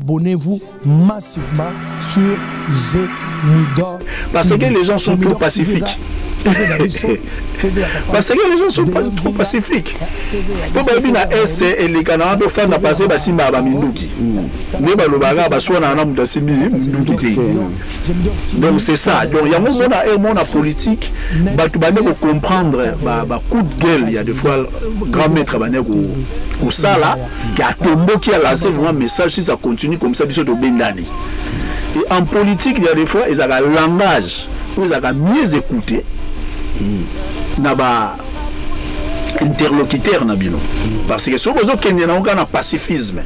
Abonnez-vous massivement sur Gemidor. Parce que les gens sont trop pacifiques. Parce que les gens sont pas trop pacifiques. Po bayebi na Est eleka na wana tofanda pase basimbaka baminduki nde balobaka baswanaka na moto asimbi minduki te. Donc c'est ça. Donc yango mona e mona politique bato bande kocomprendre ba coup de gueule ya des fois grand maître bande kosala ke atomboki alance vraiment message. Si ça continue comme ça, biso tobendani. Et en politique, il y a des fois ezalaka langage oyo ezalaka mieux écouté na ba interlocuteur na bino, parce que soki ozokende nango kaka na pacifisme,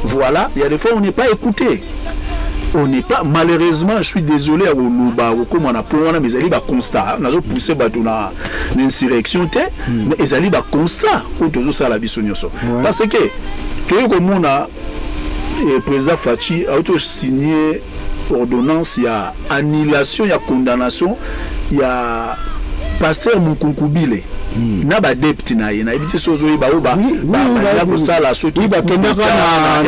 voilà, il y a des fois on n'est pas écouté, on n'est pas, malheureusement, je suis désolé ya koloba kokóma na point wana, mais ezali baconstat. Nazopousse bato na insurrection te, mais ezali baconstat oyo tozosala biso nyonso, parce que toyei komona président Fatshi auti osigner ordonnance ya annulation ya condamnation ya pasteur Mukunkubile na baadepte na ye. Nayebi te so ozoyeba oyo balinga kosala soki bakendaka na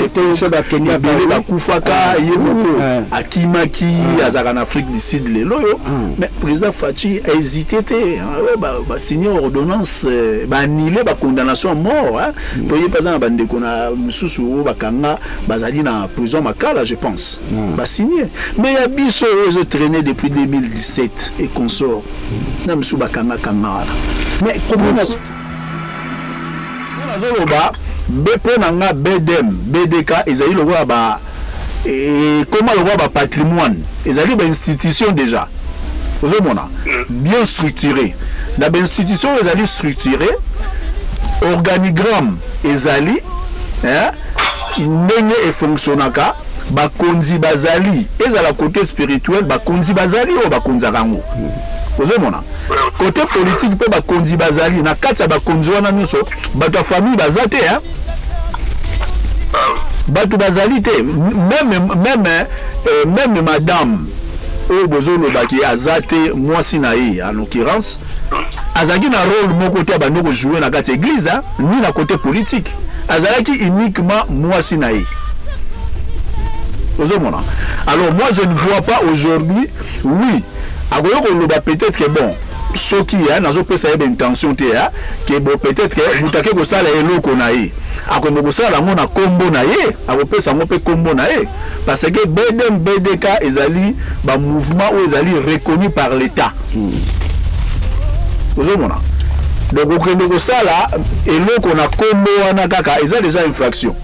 RTNC, bakendaka ebele bakufaka, ye moko akimaki, azalaka na Afrique du Sud lelo oyo. Mais président Fatshi ahésité te, basigné ordonnance, baannule bacondamnation à mort. Po ye mpe aza na bandeko na mosusu oyo bakanga, bazali na prison Makala, je pense, basigné. Mais ya biso oyo ezotraîner depuis 2017 et consort, na mosusu bakangakanga wana. Mais komona Nazoloba be mpo na nga, BDM, BDK ezali lokola ba ekoma lokola bapatrimoine, ezali bainstitution déjà. Ozomona bien structuré na bainstitution oyo ezali structuré, organigramme ezali ndenge efonctionnaka, bakonzi bazali, ezala côté spirituel, bakonzi bazali oyo bakonzaka yango. Ozomona côté politique mpe bakonzi bazali. Na kati ya bakonzi wana nyonso, bato ya famille baza te, hein? Bato bazali te. Même madame oyo bozolobaki aza te, mwasi na ye en l'occurrence, azalaki na rôle moko te abandi kojouer na kati ya église, hein, ni na côté politique. Azalaki uniquement mwasi na ye. Ozomona, alors moi je ne vois pas aujourd'hui. Oui, akoki koloba peut-être que bon, soki nazopesa ye baintention te, ke bon, peut-être que moto ake kosala eloko na ye, akende kosala yango na nkombo na ye, akopesa yango mpe nkombo na ye, parce que BDM, BDK ezali bamouvement oyo ezali reconnu par l'État. Ozomona, donc okende kosala eloko na nkombo wana kaka, eza déjà infraction.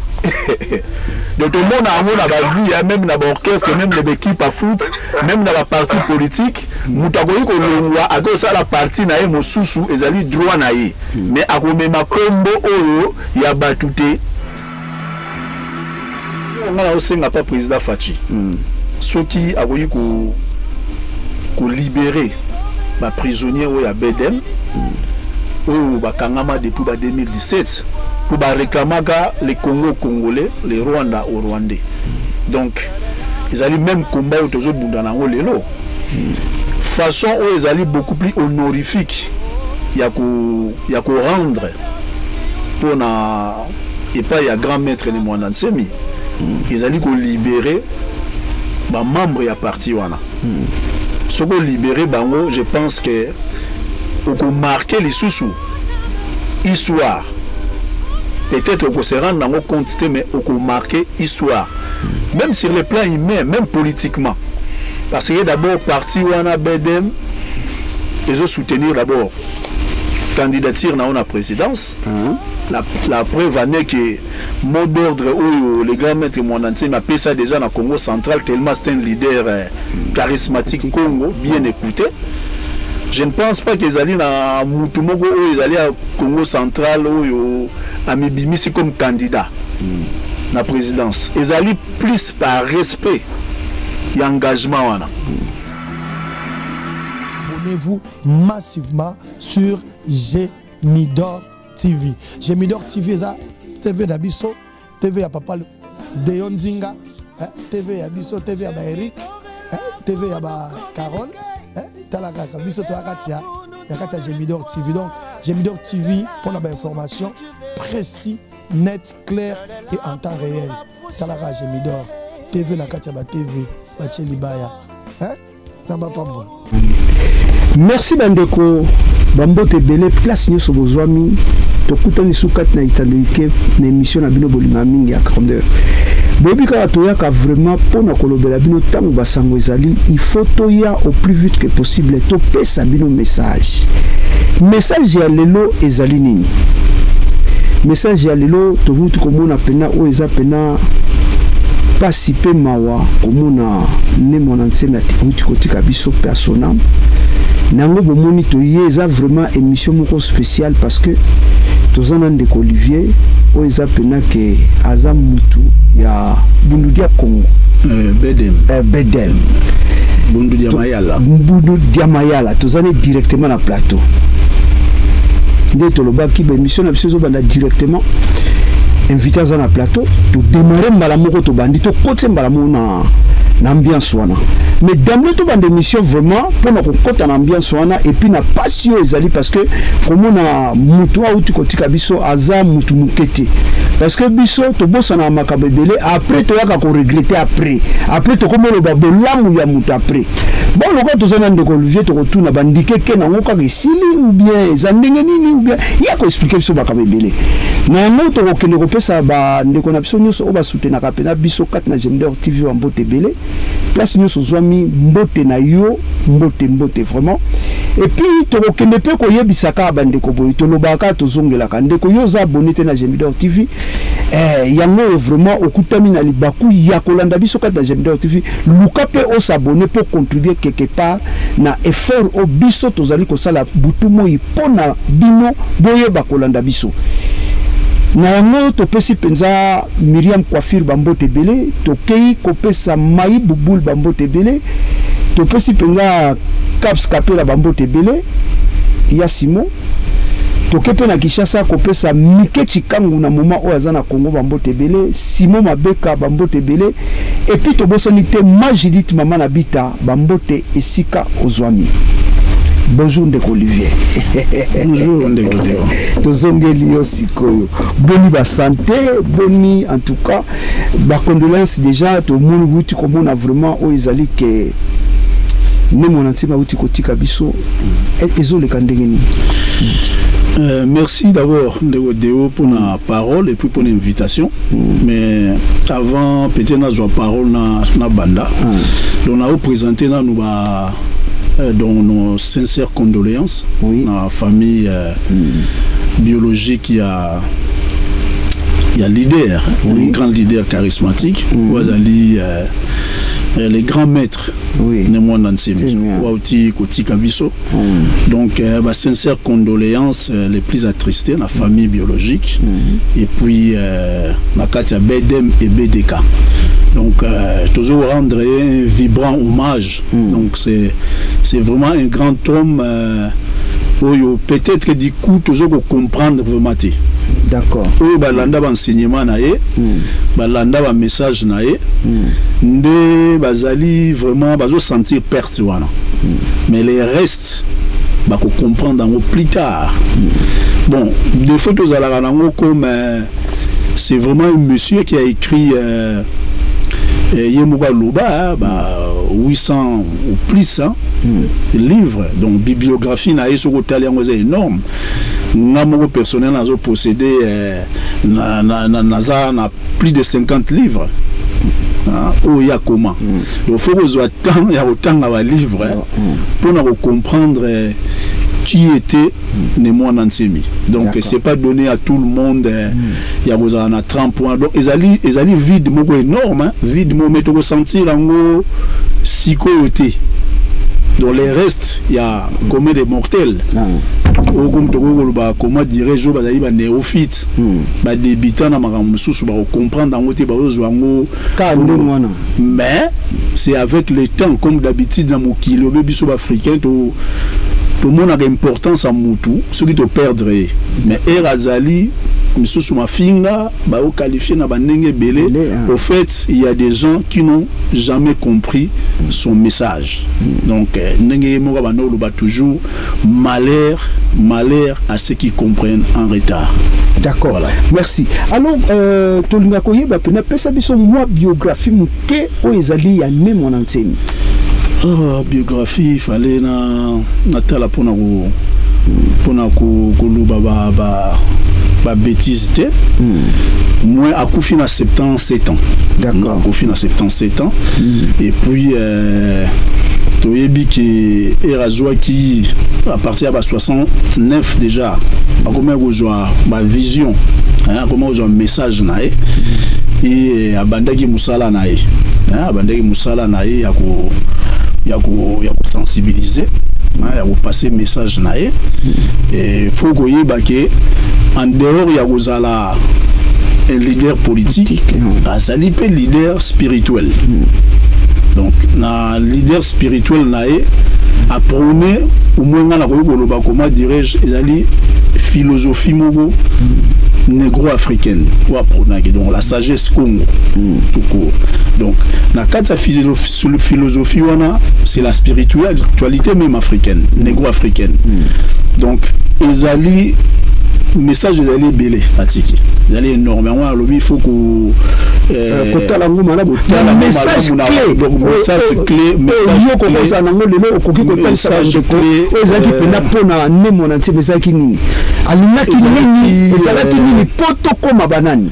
Donc tomona yango na bavie, même na baorchestre, même na baéquipe ya foot, même na baparti politique. Moto akoki kolongwa, akoki kosala parti na ye mosusu, ezali droit na ye, mais akomema nkombo oyo ya bato te. Nga na osenga pa président Fatshi, soki akoki kolibérer baprisonnier oyo ya BDM oyo bakangama depuis ba 2017 mpo baréclamaka le Congo congolais, le Rwanda au Rwandais. Donc ezali même combat oyo tozobunda na yango lelo. Façon oyo ezali beaucoup plus honorifique ya korendre mpona epai ya grand maître Ne Mwanda Nsemi ezali kolibérer bamembre ya parti wana. Soki olibérer bango, je pense que okomarquer lisusu histoire. Peut-être okose rendre yango compte te, mais okomarquer histoire, même sur le plan humain, même politiquement, parce que d'abord parti wana BDM ezosoutenir d'abord candidature na yo na présidence. La preuve en est que mot d'ordre oyo le grand maître Mwanda Nsemi apesa déjà na Congo central, tellement c'est un leader charismatique, Congo bien écouté, je ne pense pas qu'ezali na mutu moko oyo ezali ya Congo central oyo amibimisi comme candidat na présidence. Ezali plus par respect ya engagement wana. Abonnez-vous massivement sur Gemidor TV. Gemidor TV eza TV na biso, TV ya papa Deon Nzinga, TV ya biso, TV ya ba Eric, TV ya ba Carole, tala kaka biso toya kati ya kati ya Gemidor TV. Donc Gemidor TV pour la information précis, net, clair et en temps réel. Talaka Gemidor TV na kati ya ba TV batie libaya hein? Nzambe apambola. Merci bandeko bambote ebele place nyonso bozwami tokutani su kati na etando ike na émission na bino bolinga mingi ya grandeur boyebi kaka toyaka vraiment mpo na kolobela bino ntango basango ezali il faut toya au plus vite que possible topesa bino message. Message ya lelo ezali nini? Message ya lelo towuti komona pena oyo eza pena pasi pe mawa komona Ne Muanda Nsemi awuti kotika biso pe à son ame. Na yango bomoni toye eza vraiment emission moko speciale parce que toza na ndeko Olivier oyo eza pena ke aza mutu ya Bundu dia Kongo. Bedem. Bedem. Bundu dia Mayala. Bundu dia Mayala toza ne directement na plateau. Nde tolobaki ba emission na biso ezobanda directement invité aza na plateau to démarrer mbala moko tobandi tokotse mbala moko na na ambiance wana mais d'emblée tobanda émission vraiment mpona kokota na ambiance wana et puis na pasi oyo ezali parce que komona mutu auti kotika biso aza mutu moke te parce que biso tobosanaka makambo ebele après toyaka koregrete après après tokomi oloba bolamu ya mutu après. Bon lokola toza na ndeko Olivier tokotuna bandikeke nango kaka esili ou bien eza ndenge nini ou bien ye akoexplike biso makambo ebele. Na yango tokokende kopesa bandeko na biso nyonso oyo basutenaka mpena biso kati na Gemidor TV wa mbote ebele place nyonso ozwami mbote na yo mbote mbote vraiment. Et puis tokokende mpe koyebisa kaka bandeko boye tolobaka kaka tozongelaka ndeko yo oza abonné te na Gemidor TV yango oyo vraiment okutami na libaku ya kolanda biso kati na Gemidor TV. Luka pe o s'abonner po contribuer quelque part na effort oyo biso tozali kosala butu moyi po na bino boyeba kolanda biso. Na yango topesi penza Myriam Coiffure ba mbote ebele, tokeyi kopesa Mayi Bouboul ba mbote ebele, topesi penza Caps Kapela ba mbote ebele, ya Simon. Toke pe na Kinshasa kopesa Mike Tshikangu na moment oyo aza na Congo ba mbote ebele, Simon Mabeka ba mbote ebele et puis tobosani te ma Judith mama na Bita ba mbote esika ozwami. Bonjour ndeko Olivier. Bonjour ndeko Deo. Tozongeli yo sikoyo. Boni ba santé, boni en tout cas ba condoléances déjà tomoni wuti komona vraiment oyo ezali ke Ne Muanda Nsemi awuti kotika biso ezoleka ndenge nini? Merci d'abord ndeko Deo pour la parole et puis pour l'invitation. Mais avant peut-être nazwa parole na banda. Donc na présenter na nous ba donc nos sincères condoléances na famille biologique il y a leader, un grand leader charismatique, Wazali les grands maîtres. Ne Muanda Nsemi wauti kotika biso. Donc bah, sincères condoléances les plus attristées la famille biologique et puis na kati ya BDM et BDK. Donc toujours rendre un vibrant hommage. Donc c'est vraiment un grand homme oyo peut-être que du coup toujours comprendre vraiment te. D'accord. Oyo balanda ba enseignement na ye, balanda ba message na ye, nde bazali vraiment bazo sentir perte wana. Mais les restes bako comprendre yango plus tard. Bon, des fois tozalaka nango comme c'est vraiment un monsieur qui a écrit ye moko aloba, ba 800 ou plus hein, livres. Donc bibliographie na ye soko otali yango eza énorme. Nga moko personnel nazo posséder naza na plus de 50 livres. Oyo ya comment. Donc faut kozwa temps ya kotanga ba livres pour na comprendre qui était Ne Muanda Nsemi. Donc c'est pas donné à tout le monde ya kozala na 30 points. Donc ezali vide moko énorme hein, vide moko mais toko sentir yango sikoyo te. Dans les restes, il y a combien de mortels. Comme toko koloba comment dirais-je bazali ba néophytes, ba débutants na makambo mosusu ba comprendre yango te ba ozwa yango ka ndenge wana. Mais c'est avec le temps comme d'habitude na mokili obe biso ba africain to Tomonaka importance ya mutu soki toperdre ye, mais ere azali misusu mafinga baoqualifie na bandenge ebele. Au fait, il y a des gens qui n'ont jamais compris son message. Donc ndenge ye moko abanda oloba toujours: malheur, malheur à ceux qui comprennent en retard. D'accord. Voilà. Merci. Alors, tolinga koyeba pena, pesa biso mwa biographie moke oyo ezali ya Ne Muanda Nsemi. Oh, biographie, fallait na natala mpona koloba ba bêtise te. Moi, akufi na 77 ans. Akufi na 77 ans. Et puis toyebi ke ere azwaki, à partir ya ba 69 déjà, akomaki kozwa bavision, akomaki kozwa message na ye e abandaki mosala na ye, abandaki mosala na ye ya kosensibiliser, ya kopasser message na ye. E faut koyeba ke en dehors ya kozala un leader politique, azali mpe leader spirituel. Donc na leader spirituel na ye, aprône, au moins nga nakoki koloba, comment dirais-je, ezali philosophie moko négro-africaine oyo aprônaki, donc la sagesse Congo tout court. Donc na kati ya philosophie wana, c'est la spiritualité même africaine, négro-africaine. Donc ezali message ezali ebele, atiki ezali énorme. Yango alobi il faut ko kotala yango malamu. Message clé, message clé. Yo kokozala nango lelo, okoki kotalisa bandeko oyo ezalaki mpena mpona Ne Muanda Nsemi, ezalaki nini, alingaki nini, ezalaki nini mpo tokóma banani?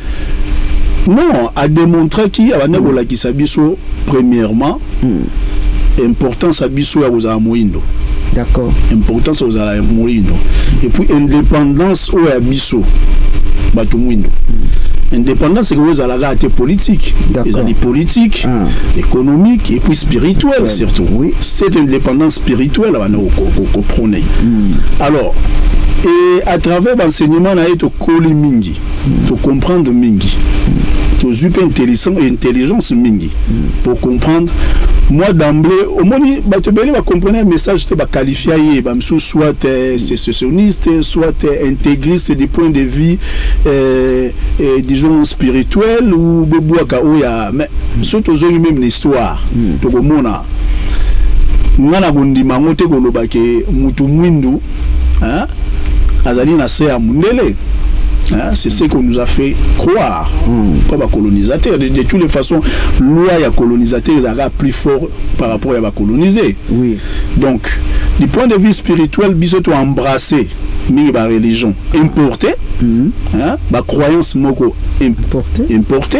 Non, adémontraki, abandi kolakisa biso premièrement importance ya biso ya kozala moyindo. Importance ya kozala moyindo et puis indépendance oyo ya biso bato mwindo. Indépendance ekoki ozalaka te politique, ezali politique, économique et puis spirituelle surtout. Cette indépendance spirituelle abanda koprône. Alors, et à travers baenseignement na ye, tokoli mingi, tocomprendre mingi, tozwi mpe intelligence mingi pour comprendre. Moi, d'emblée, omoni bato ebele bacomprene message te, baqualifia ye bamisusu soit sécessionniste, soit intégriste du point de vue disons spirituel ou bobwaka oyo ya. Mais so tozongi même na histoire, tokomona nga na kondima yango te koloba ke mutu mwindu, hein, azali na se ya mundele. Hein, c'est ce qu'on nous a fait croire comme colonisateur. De toutes les façons, loi ya colonisateur ezalaka plus fort par rapport ya bacolonisé. Donc, du point de vue spirituel, biso to embrasser mingi bareligion importé, hein, bacroyance moko importé, importé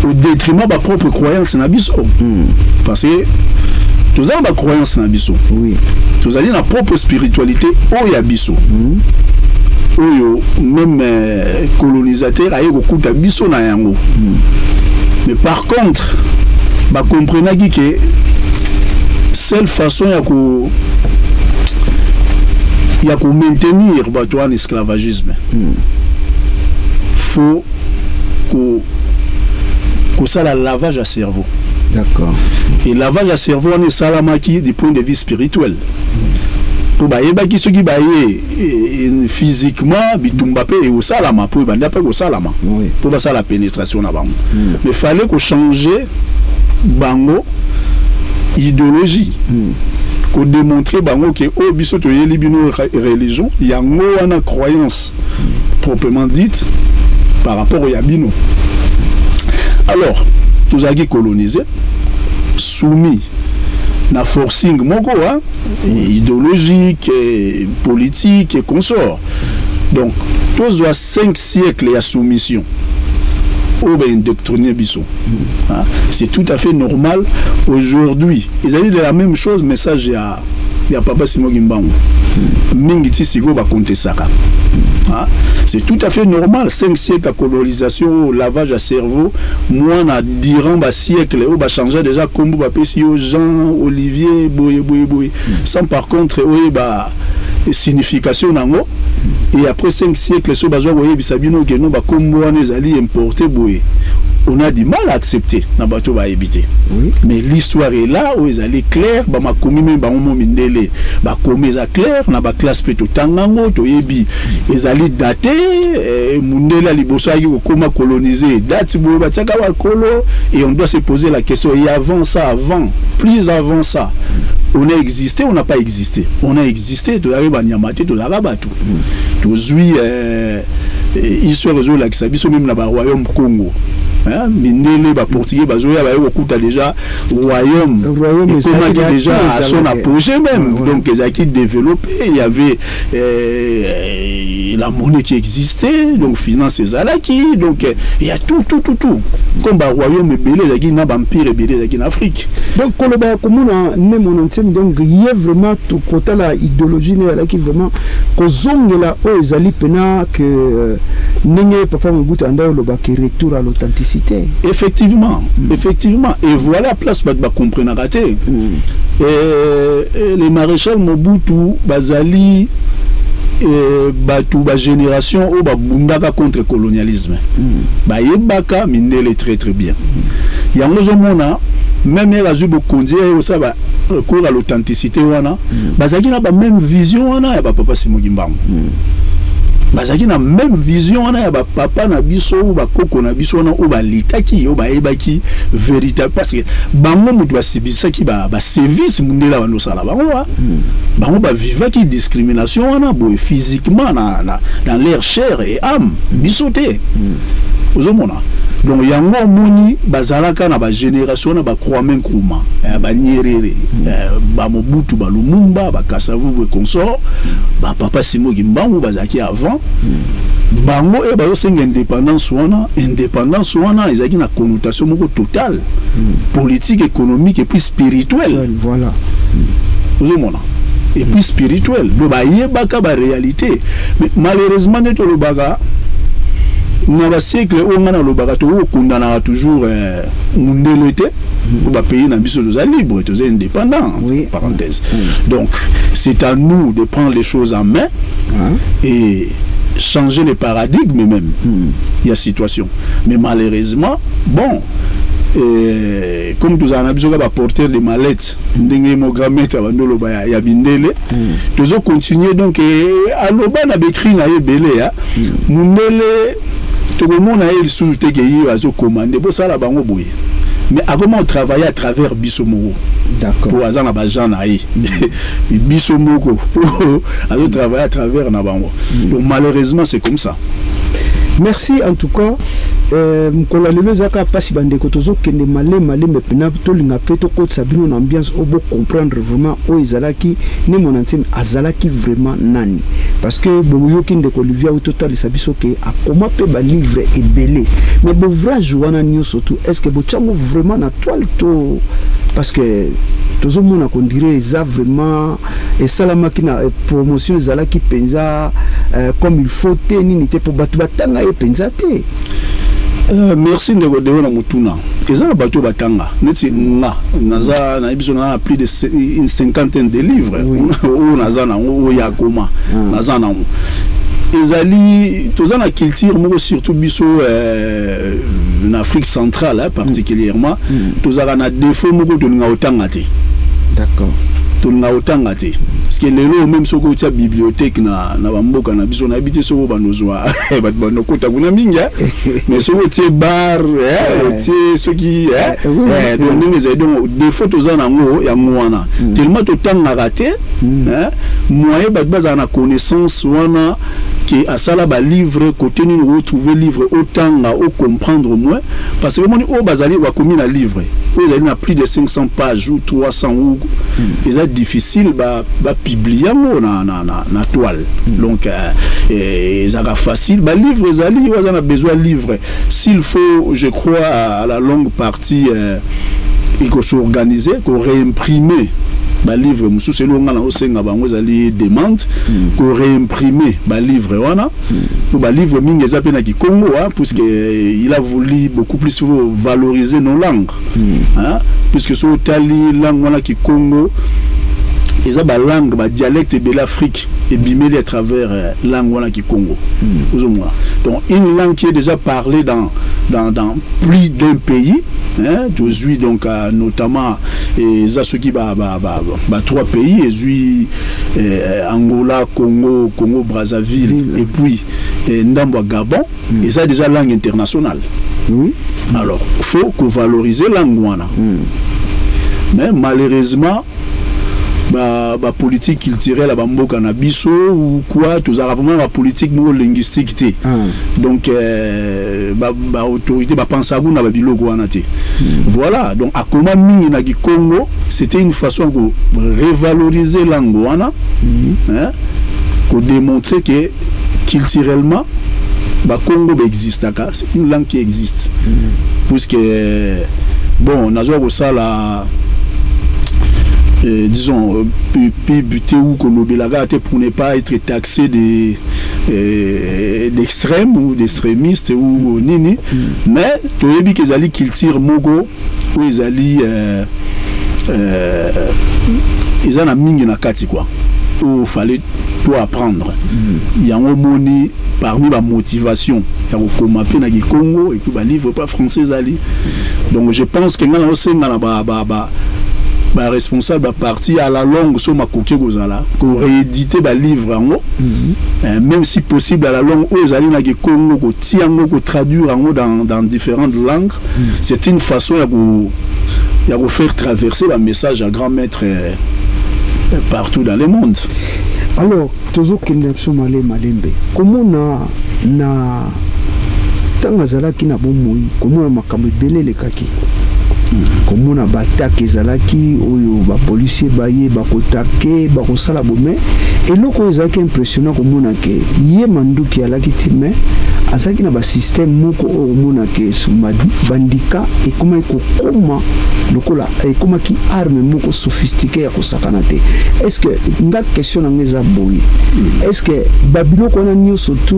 au détriment bapropre croyance na biso, parce que toza na bacroyance na biso, tozali na propre spiritualité oyo ya biso, oyo même colonisateur aye kokuta biso na yango. Mais par contre, bakomprenaki ke seule façon ya komaintenir bato wana esclavagisme, faut kosala lavage ya cerveau. Et lavage ya cerveau wana esalamaki du point de vue spirituel, mpo bayebaki soki baye physiquement, bitumba mpe ekosalama, mpo ebanda mpe kosalama mpo basala pénétration na bango. Mais fallait kochanger bango idéologie, kodémontrer bango ke oyo biso toyeli bino religion yango wana, croyance proprement dite par rapport ya bino. Alors tozalaki colonisé, soumis na forcing moko, hein, idéologique et politique et consort. Donc tozwa 5 siècles ya soumission oyo baindoctrine biso, hein. C'est tout à fait normal aujourd'hui, ezali de la même chose. Message ya papa Simon Kimbangu mingi ti sikoyo bakontesaka, hein. C'est tout à fait normal, 5 siècles ya colonisation, lavage ya cerveau. Mwana durant basiècle oyo bachange déjà kombo, bapesi yo Jean Olivier boye boye boye, sans par contre oyeba signification nango. Et après 5 siècles, so bazwa koyebisa bino ke no, bakombo wana ezali importé boye. On a du mal à accepter na bato bayebi te. Mais l'histoire est là, oyo ezali clair, bamakomi meme bango mo mindele bakomi, eza clair na baclasse mpe totanga yango, toyebi ezali date. Mundele ya liboso ayaki kokoma coloniser, date boye batiaka bakolo. Et on doit se poser la question: et avant ça, avant, plus avant ça, on a existé, on n'a pas existé? On a existé, tozalaki banyama te, tozalaka bato. Tozwi histoire ezolakisa biso même na baroyaume Congo, hein, mindele baportugais bazoya, baye kokuta déjà royaume ekomaki déjà à son apogée même. Donc ezalaki développé, il y avait la monnaie qui existait, donc finance ezalaki, donc il y a tout, tout, tout, tout, comme baroyaume ebele ezalaki na baempire ebele ezalaki na Afrique. Donc koloba ya komona Ne Muanda Nsemi, donc ye vraiment kotala idéologie ne ezalaki vraiment kozongela oyo ezali mpena ke ndenge papa Mobutu anda olobaki, retour à l'authenticité. Effectivement, effectivement, et voilà place bato bacomprenaka te. Et les maréchal Mobutu bazali bato bagénération oyo babundaka contre colonialisme. Bayebaka mindele très très bien. Yango ozomona même ere azwi bokonzi, ye osala recours à l'authenticité wana. Bazalaki na bameme vision wana ya bapapa Simon Kimbangu. Bazalaki na même vision wana ya bapapa na biso oyo bakoko na biso wana oyo balitaki, oyo bayebaki véritable, parce que bango moto basibisaki baservice mundele bando osala bango wa. Bango bavivaki discrimination wana boye physiquement na, dans leur chair et âme, biso te. Ozomona, donc yango omoni bazalaka na bagénération na baKwame Nkrumah, baNyerere, baMobutu, baLumumba, baKasavubu et consort, bapapa Simon Kimbangu bazalaki avant bango. Oyo bazosenga indépendance wana, indépendance wana ezalaki na connotation moko totale, politique, économique et puis spirituelle. Voilà. Ozomona, et puis spirituel, donc bayebaka baréalité. Mais malheureusement, nde tolobaka na basiècle oyo ngai nalobaka, tokokundanaka toujours mundele te, po bapays na biso toza libre, toza indépendant, parenthèse. Donc c'est à nous de prendre les choses en main et changer les paradigmes même. Il y a situation, mais malheureusement, bon, comme tozala na biso kaka baporteur de mallette, ndenge mo grand maître abandi oloba ya mindele, tozocontinue. Donc aloba na baécrit na ye ebele ya mundele, tokomona ye lisusu te ke ye azokomande bosala bango boye, mais akoma otravailler à travers biso moko, po aza na baagent na ye, biso moko po azotravailler à travers na bango. Donc malheureusement, c'est comme ça. Merci en tout cas. Mokolo ya lelo eza kaka mpasi, bandeko, tozokende maleme maleme mpena, tolinga mpe tokotisa bino na ambiance oyo bocomprendre vraiment oyo ezalaki Ne Muanda Nsemi azalaki vraiment nani, parce que boyoki ndeko Olivier oyo totalisa biso ke akoma mpe balivre ebele. Mais baouvrage wana nyonso tu, est ce que botiango vraiment na toile to? Parce que tozomona qu'on dirait eza vraiment esalamaki na promotion ezalaki mpenza comme il faut te, nini te, mpo bato batanga ye mpenza te. Merci ndeko Deo na motuna. Eza na bato oyo batanga neti nga, naza nayebi biso naza na plus de une cinquantaine de livres oyo naza nango, oyo ya koma naza nango. Ezali toza na culture moko, surtout biso na Afrique centrale, hein, particulièrement, tozalaka na défaut moko, tolinga kotanga te. Tolinga kotanga te, parce que lelo même soki otia bibliothèque na bamboka na biso, nayebi te soki bandozwa bato bandokota kuna mingi, mais soki otie bar, otie soki donc ndenge ezali. Donc défaut toza nango yango wana, tellement totangaka te, moyen bato bazala na connaissance wana ke asala balivre côté nini, retrouver livre otanga, ocomprendre moins, parce que omoni oyo bazali bakomi na livre oyo ezali na plus de 500 pages ou 300 ou eza difficile bapublie yango na toile. Donc ezalaka facile, balivre ezali oyo aza na besoin livre, s'il faut, je crois, à la longue partie ekos'organiser koréimprimer balivre mosusu. Eloko nga na osenga bango ezali demande koréimprimer balivre wana, po balivre mingi eza mpe na kikongo, puisque il a voulu beaucoup plus valoriser nos langues, hein, puisque so otali langue wana kikongo, Eza balangue, badialecte ebele Afrique ebimeli à travers langue wana kikongo. Ozomona, donc une langue qui est déjà parlée dans plus d'un pays, hein, tozwi donc notamment eza soki ba trois pays, ezwi Angola, Congo, Congo Brazzaville et puis ndambo ya Gabon. Eza déjà langue internationale. Alors faut kovaloriser langue wana. Mais malheureusement, bapolitique culturelle ya bamboka na biso ou quoi, tozalaka vraiment bapolitique moko linguistique te. Donc baautorité bapensaka kuna babiloko wana te. Voilà, donc akoma mingi na kikongo, c'était une façon ya korevaloriser langue wana, hein, kodémontrer que culturellement bakongo baexistaka, c'est une langue qui existe. Puisque bon, nazwa kosala disons pub te ou kolobelaka te pour ne pas être taxé de d'extrême ou d'extrémiste ou nini. Mais toyebi ke ezali culture moko oyo ezali eza na mingi na kati quoi, oyo fallait to apprendre. Yango moni parmi bamotivation ya kokoma mpe na kikongo et puis balivre mpe français ezali. Donc je pense que ngai naosenga na ba, ba, ba, baresponsable baparti, à la longue, so makoki kozala korééditer balivre yango, même si possible à la longue oyo ezali na kikongo, kotia yango, kotraduire yango dans différentes langues. C'est une façon ya kofaire traverser bamessage ya grand maître partout dans le monde. Alors tozokende na biso malembe malembe. Komona na ntango azalaki na bomoi, komona makambo ebele elekaki, komona baattaque ezalaki oyo bapolisier baye bakotake, bakosala bome. Eloko oyo ezalaki impressionnant, komona ke ye manduki alaki te, mais azalaki na basystème moko oyo omona ke bandika ekomaki kokoma lokola ekomaki arme moko sophistiqué ya kosakana te. Est ce que, nga question na nga eza boye, est ce que babiloko wana nyonso tu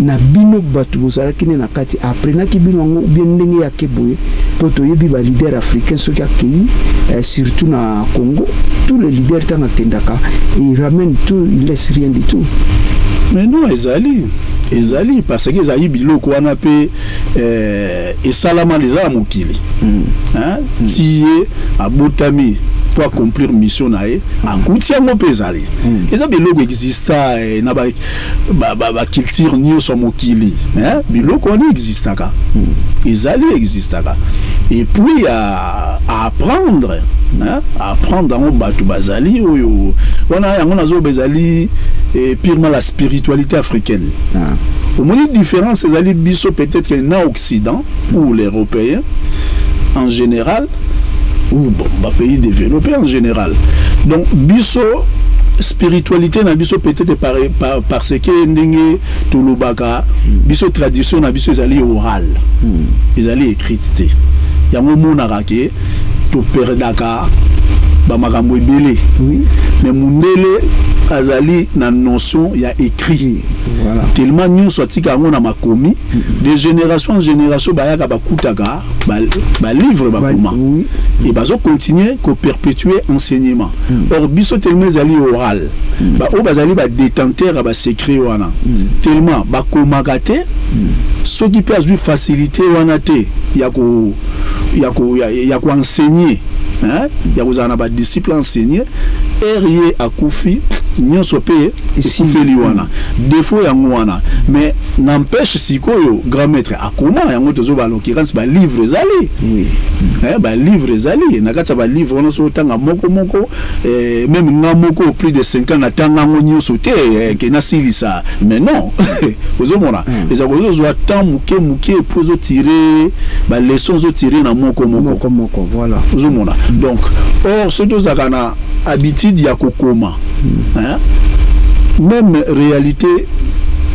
na bino bato bozalaki nde na kati, aprenaki bino yango bien ndenge yake boye? Mpo toyebi baleader africain, soki akei, surtout na Congo, tous les leaders, ntango akendaka, il ramène tout, il laisse rien du tout. Mais non, ezali parce que ezali biloko wana mpe esalama deja na mokili. Hein? Ti ye abotami po accomplir mission na ye, akuti yango mpe ezali. Eza biloko exista na baculture nyonso ya mokili, hein? Biloko wana existaka, ezali, existaka. Et puis à apprendre, hein? À apprendre yango, bato bazali oyo wana, yango nazoba ezali purement la spiritualité africaine. Omoni différence ezali biso peut-être na Occident ou les Européens en général ou bon, bapays développés en général. Donc biso spiritualité na biso, peut-être parce que ndenge tolobaka, biso tradition na biso ezali orale, ezali écrite te. Yango omonaka ke toperdaka bamakambo ebele. Mais mundele azali na notion ya écrit. Tellement nyonso atika yango na makomi, de génération en génération bayaka bakutaka balivre bakoma et bazocontinue koperpétuer enseignement. Or biso, tellement ezali oral, baoyo bazali badétenteur ya basecret wana, tellement bakomaka te. Soki mpe azwi facilité wana te ya koenseigner, hein, ya kozala na badisciple enseigner, ere ye akufi, nyonso mpe ekufeli wana. Défaut yango wana. Mais n'empêche, sikoyo grand maître akoma yango, tozoba l'occurrence balivre ezali. Balivre ezali. Na kati ya balivre wana, so otanga moko moko, même nga moko plus de 5 ans natanga yango nyonso te, ke nasilisa. Mais non, ozomona, eza kozozwa temps moke moke po ozotire baleçon, ozotire na moko moko. Moko moko, voilà. Ozomona, donc or soki tozalaka na habitude ya kokoma, hein, même réalité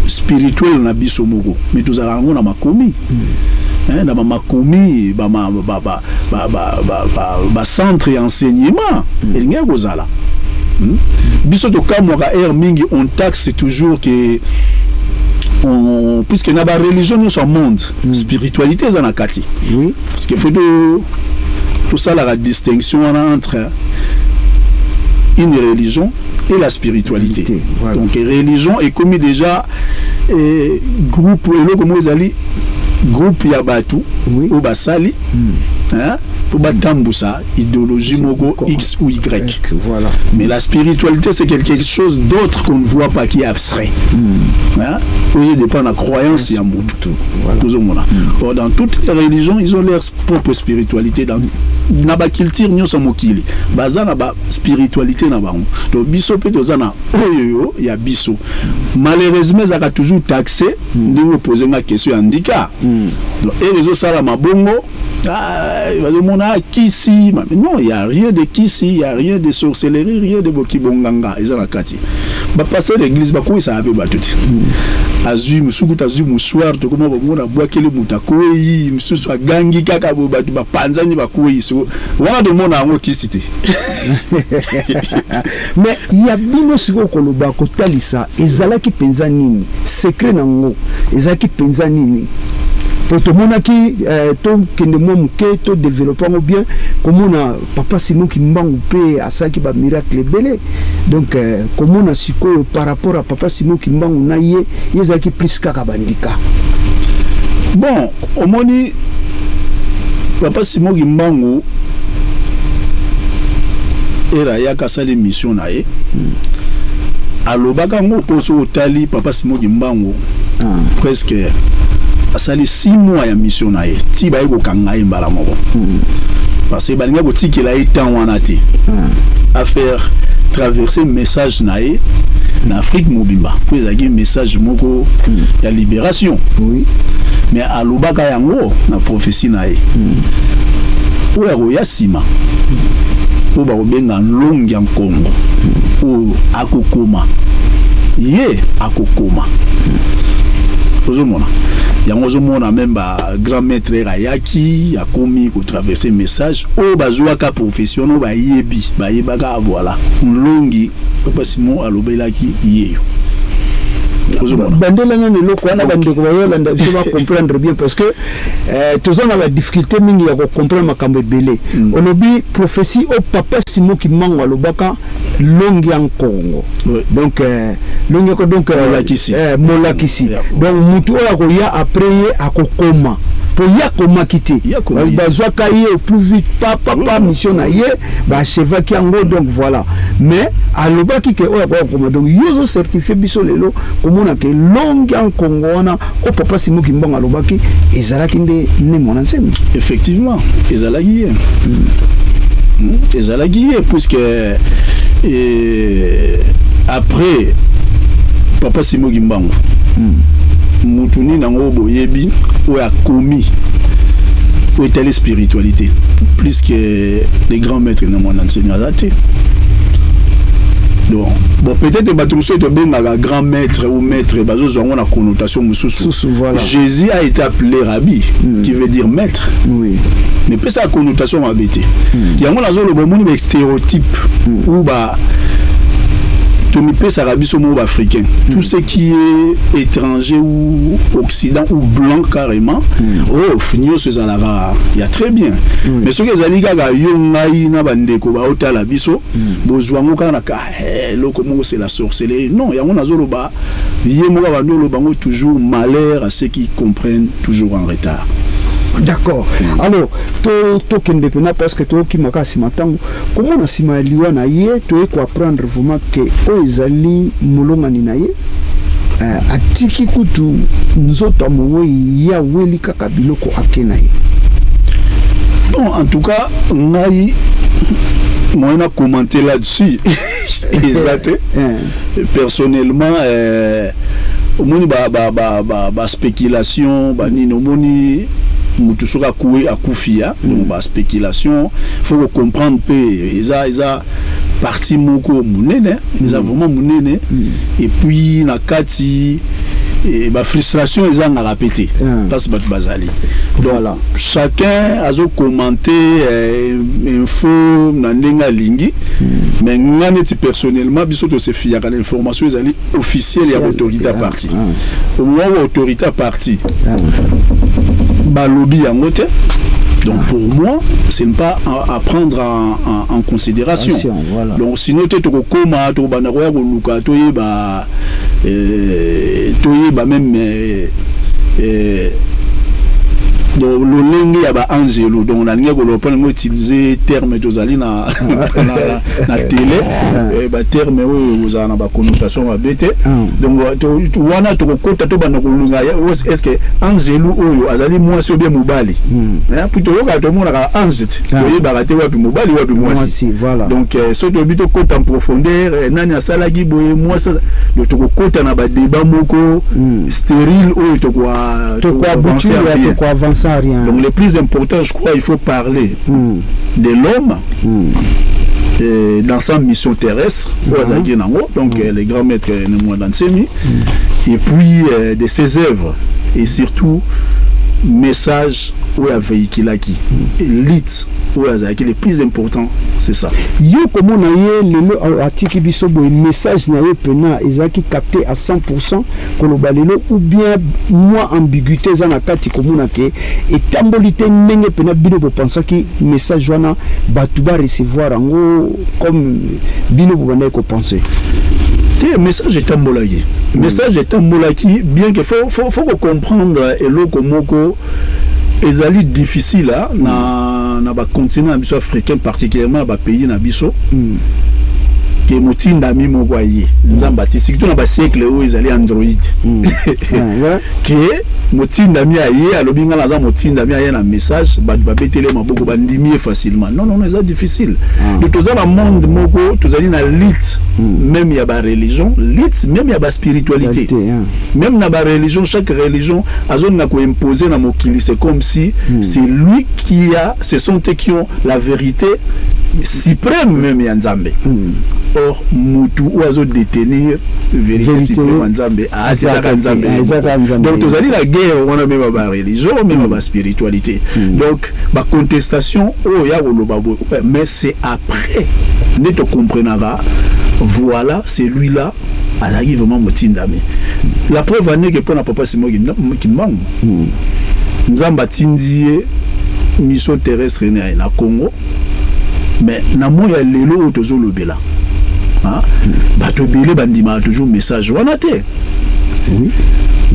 spirituelle na biso moko, mais tozalaka yango na makomi, hein, na bamakomi, bacentre ya enseignement elingaki kozala. Biso tokamwaka aire mingi, on taxe toujours ke puisque na bareligion nyonso ya monde, spiritualité eza na kati. Parce que faut tosalaka distinction wana entre une religion et la spiritualité. Voilà. Donc religion ekomi déjà groupe, eloko moko ezali groupe ya bato oyo basali hein, mpo batambusa idéologie moko X ou Y. Voilà. Mais la spiritualité, c'est quelque chose d'autre qu'on ne voit pas, qui est abstrait. Hein? Oyo dépend na croyance ya motu. Tozomona. Or, dans toutes les religions, ils ont leur propre spiritualité. Dans na baculture nyonso ya mokili, baza na baspiritualité na bango. Donc biso mpe toza na oyo ya biso. Malheureusement, ezalaka toujours taxé ndenge opose nga question ya ndika. Donc ere ezosalama bongo, ah, bazomona, ah, kisi. Mais non, il y a rien de kisi, il y a rien de sorcellerie, rien de bokibonganga eza na kati. Bapasteur d'église bakoyisaka mpe bato te. Azwi mosuku, azwi mouchoir, tokoma komona abwakeli moto, akwei, mosusu agangi kaka boye, bato bapanzani, bakwei. So wana tomona yango kisi te. Mais ya bino sikoyo, koloba kotalisa ezalaki mpenza nini? Secret nango ezalaki mpenza nini? Po tomonaki tokende mwa moke, todévelopper yango bien. Komona papa Simon Kimbangu mpe asalaki bamiracle ebele. Donc komona sikoyo par rapport à papa Simon Kimbangu na ye, ye ezalaki plus kaka bandika. Bon, omoni, papa Simon Kimbangu ere ayaka, asali mission na ye, alobaka yango. Mpo soki otali papa Simon Kimbangu, presque asali 6 mois ya mission na ye ti baye kokanga ye mbala moko, parce que balingi kotikela ye temps wana te afaire traverser message na ye na Afrique mobimba, mpo ezalaki message moko ya libération. Mais alobaka yango na prophétie na ye, oyo akoya nsima, oyo bakobenga Nlongi ya Nkongo, oyo akokoma, ye akokoma. Ozomona yango, ozomona même bagrand maître ayaki, akomi kotraverser message oyo bazwaka prophétie wana, oyo bayebi, bayebaka. Voilà, Nlongi papa Simon alobelaki yeyo. Bandela nano eloko wana, bandeko bayolanda biso bacomprendre bien, parce que toza na badifficulté mingi ya kocomprendre makambo ebele. Olobi prophétie oyo papa Simon Kimbangu alobaka, Longi ya Nkongo. Donc longi yako, donc molakisi. Molakisi. Donc mutu oyo akoya après ye akokoma, po ye akomaki te. Ye akomaki. Bazwaka ye au plus vite, pa pa pa, mission na ye baachevaki yango. Donc voilà, mais alobaki ke oyo akoya kokoma. Donc yo ozocertifier biso lelo komona ke Longi ya Nkongo wana oyo papa Simon Kimbangu alobaki ezalaki nde Ne Muanda Nsemi? Effectivement, ezalaki ye. Ezalaki ye, puisque après papa Simon Kimbangu, mutu nini yango boyebi oyo akomi oyo etali spiritualité plus que les grands maîtres Ne Muanda Nsemi? Aza te. Donc bon, peut-être bato mosusu tobengaka grand maître ou maître, bazozwa yango na connotation mosusu. Susu, voilà. Jésus a été appelé rabbi, qui veut dire maître, mais pesa connotation mabe te. Yango nazoloba, omoni bastéréotype ou ba tomipesaka biso moko baafricain, tout ce qui est étranger ou occident ou blanc carrément, oh, nyonso ezalaka ya très bien. Mais soki ezali kaka yo, ngai na bandeko baotala biso, bozwa yango kaka na ka eloko moko, c'est la sorcellerie. Non, yango nazoloba, ye moko abandi oloba yango toujours: malheur à ceux qui comprennent toujours en retard. D'accord. Alors tokende mpena, parce que tokokima nsima ntango. Komona nsima ya liwa na ye, toye koapprendre vraiment ke oyo ezali molongani na ye, atiki kutu nzoto ya mowei, ye aweli kaka biloko, ake na ye. Bon, en tout cas, ngai moyen à commenter là-dessus eza te. Personnellement, omoni baspéculation banini, omoni mutu soki akue, akufi ya, donc baspéculation, faut kocomprendre mpe eza parti moko monene, eza vraiment monene. Et puis na kati bafrustration ezangaka mpe te, place bato bazali. Donc chacun azocommenter info na ndenge alingi. Mais nga neti personnellement, biso tosefiyaka na information ezali officielle ya autorité ya parti. Au moment où autorité ya parti balobi yango te. Donc pour moi, ce n'est pas à prendre en considération. Voilà. Donc sinon te tokokoma, tokobanda koya koluka toyeba même donc lolenge ya baangelo. Donc nalingi koloba mpo nango utiliser terme, tozali na télé, baterme oyo kozala na baconnotation mabe te. Donc wana tokokota, tobanda kolunga est ce que angelu oyo azali mwasi ou bien mobali, puis toyokaka, tomonaka ange te, toyebaka te wapi mobali, wapi mwasi. Donc soki toyebi, tokota en profondeur, nani asalaki boye, mwasi, donc tokokota na badébat moko stérile oyo tokoavancer à rien. Donc le plus important, je crois, il faut parler de l'homme dans sa mission terrestre, donc les grands maîtres Ne Muanda Nsemi, et puis de ses œuvres, et surtout message oyo avéhiculaki, élite oyo azalaki. Le plus important, c'est ça. Yo komona ye lelo atiki biso boye, message na ye mpena ezalaki capté à 100, koloba lelo, ou bien mwa ambiguïté eza na kati, komona ke etamboli te ndenge mpena bino bopensaki, message wana bato barecevoir yango comme bino bobandaki kopense? Te, message etambolaki, message etambolaki, bien que faut comprendre eloko moko ezali difficile na bacontinent na biso africain, particulièrement na bapays na biso, ke motindami moko aye, Nzambe ati, surtout na basiècle oyo ezali android, ke motindami aye, alobi: "Ngai naza motindami", aye na message, bato babeteli maboko, bandimi ye facilement. Non, non, non, eza difficile. Donc toza na monde moko, tozali na lutte même ya bareligion, lutte même ya baspiritualité, même na bareligion. Chaque religion azolinga koimpose na mokili, c'est comme si c'est lui qui a, ce sont eux qui ont la vérité suprême même ya Nzambe. Or mutu oyo azodétenir vérité suprême ya Nzambe azaka Nzambe. Donc tozali na guerre wana, même ya bareligion, même ya baspiritualité. Donc bacontestation oyo ya koloba boye, mais c'est après nde tocomprenaka: voilà, celui-là azalaki vraiment motindami. La preuve aneke mpo na papa Simon Kimbangu, Nzambe atindi ye mission terrestre na Congo, mais na moi ya lelo oyo tozolobela, bato ebele bandimaka toujours message wana te.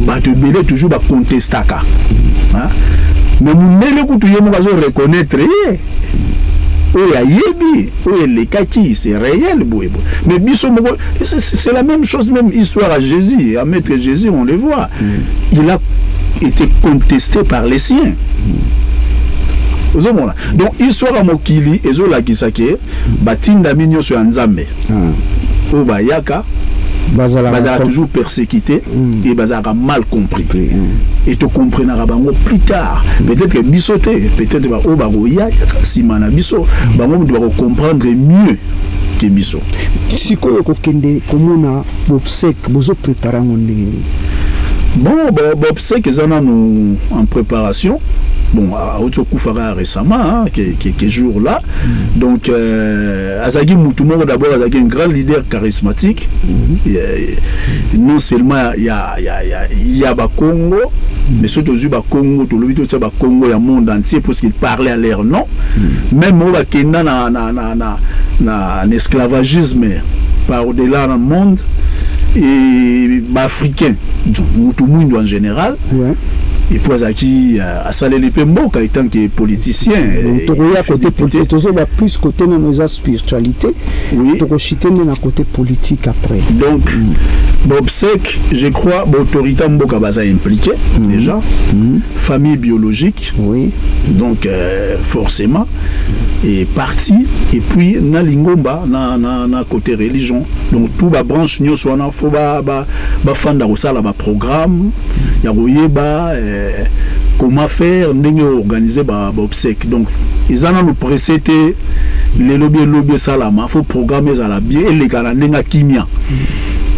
Bato ebele toujours bacontestaka, mais mondele kutu ye moko azoreconnaître ye, oyo ayebi oyo elekaki, c'est réel boye boye. Mais biso moko, c'est la même chose, même histoire à Jésus, à maître Jésus, on le voit, il a été contesté par les siens. Ozomona, donc histoire ya mokili ezolakisa ke batindami nyonso ya Nzambe oyo bayaka bazalaka toujours persécuté et bazalaka mal compris et tocomprenaka bango plus tard. Peut-être que biso te, peut-être baoyo bakoya yaka nsima na biso, bango moto bakocomprendre mieux ke biso. Sikoyo kokende komona baobsèques, bozoprépare yango ndenge nini? Bon, baobsèques eza nanu en préparation. Bon, auti okufaka récemment, hein, quelques jours là. Donc azalaki mutu moko, d'abord azalaki un grand leader charismatique, non seulement ya bakongo, mais soki tozwi bakongo, tolobi totia bakongo ya monde entier, parce qu'il parlait à leur nom, même oyo bakenda na esclavagisme par au-delà dans le monde, et baafricain, mutu mwindu en général. Et puis azalaki, asaleli mpe mboka etant que politicien. Tokoya côté politique, tozoba plus côté nano eza spiritualité. Tokoshite nde na côté politique après. Donc baobsèques, je crois baautorité mboka baza impliqué déjà, famille biologique, donc forcément, et parti, et puis na lingomba, na côté religion. Donc tout babranche nyonso wana, fo bafanda kosala baprogramme ya koyeba comment faire, ndenge organiser baobsèques. Donc eza nanu pressé te, lelo bi elobi esalama, fo programme ezala bien, eleka na ndenge ya kimia.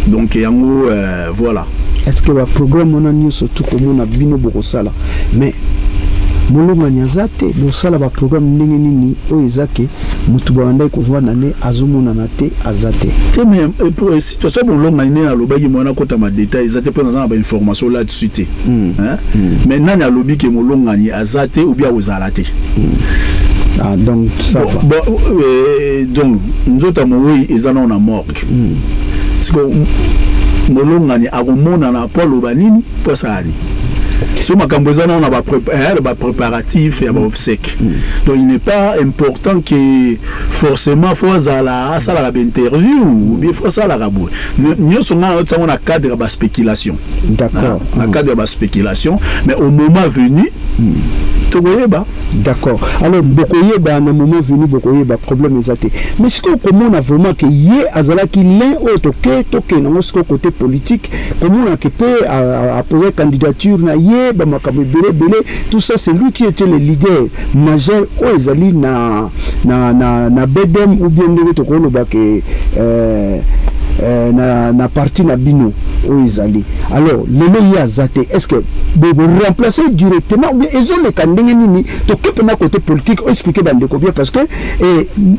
Donc yango, voilà. Est ce que baprogramme wana nyonso tu komona bino bokosala, mais molongani aza te, bosala baprogramme ndenge nini oyo eza ke Motu babandaki kovanda nde azomonana te, aza te. Te, mais pour situation Molongani, nde nalobaki mwana akota ma détail eza te, mpo naza na bainformation là-dessus te. Hein? Mais nani alobi ke Molongani aza te ou bien akozala te? Ah, donc ça Bon, va. Bon, donc nzoto ya mowei eza nano na morgue. Siko Molongani akomonana mpo aloba nini, mpo asala nini? So makambo eza nano na bapréparatif ya baobsèque. Donc il n'est pas important que forcément faut azala, asalaka bainterview ou bien faut asalaka boye. Nyonso ngai naotisango na cadre ya baspéculation. Na cadre ya baspéculation, mais au moment venu tokoyeba. D'accord, alors bokoyeba na moment venu, bokoyeba, problème eza te. Mais sikoyo komona vraiment ke ye azalaki l'un oyo toke tokende yango sikoyo côté politique, komona ke mpe apose candidature na ye, bamakambo ebele ebele, tout ça, c'est lui qui était le leader majeur oyo ezali na BDM ou bien ndenge tokoloba ke na parti na bino oyo ezali. Alors lelo ye aza te, est ce que boremplace directement ou bien ezoleka ndenge nini? Toke mpena côté politique, oexplique bandeko bien, parce que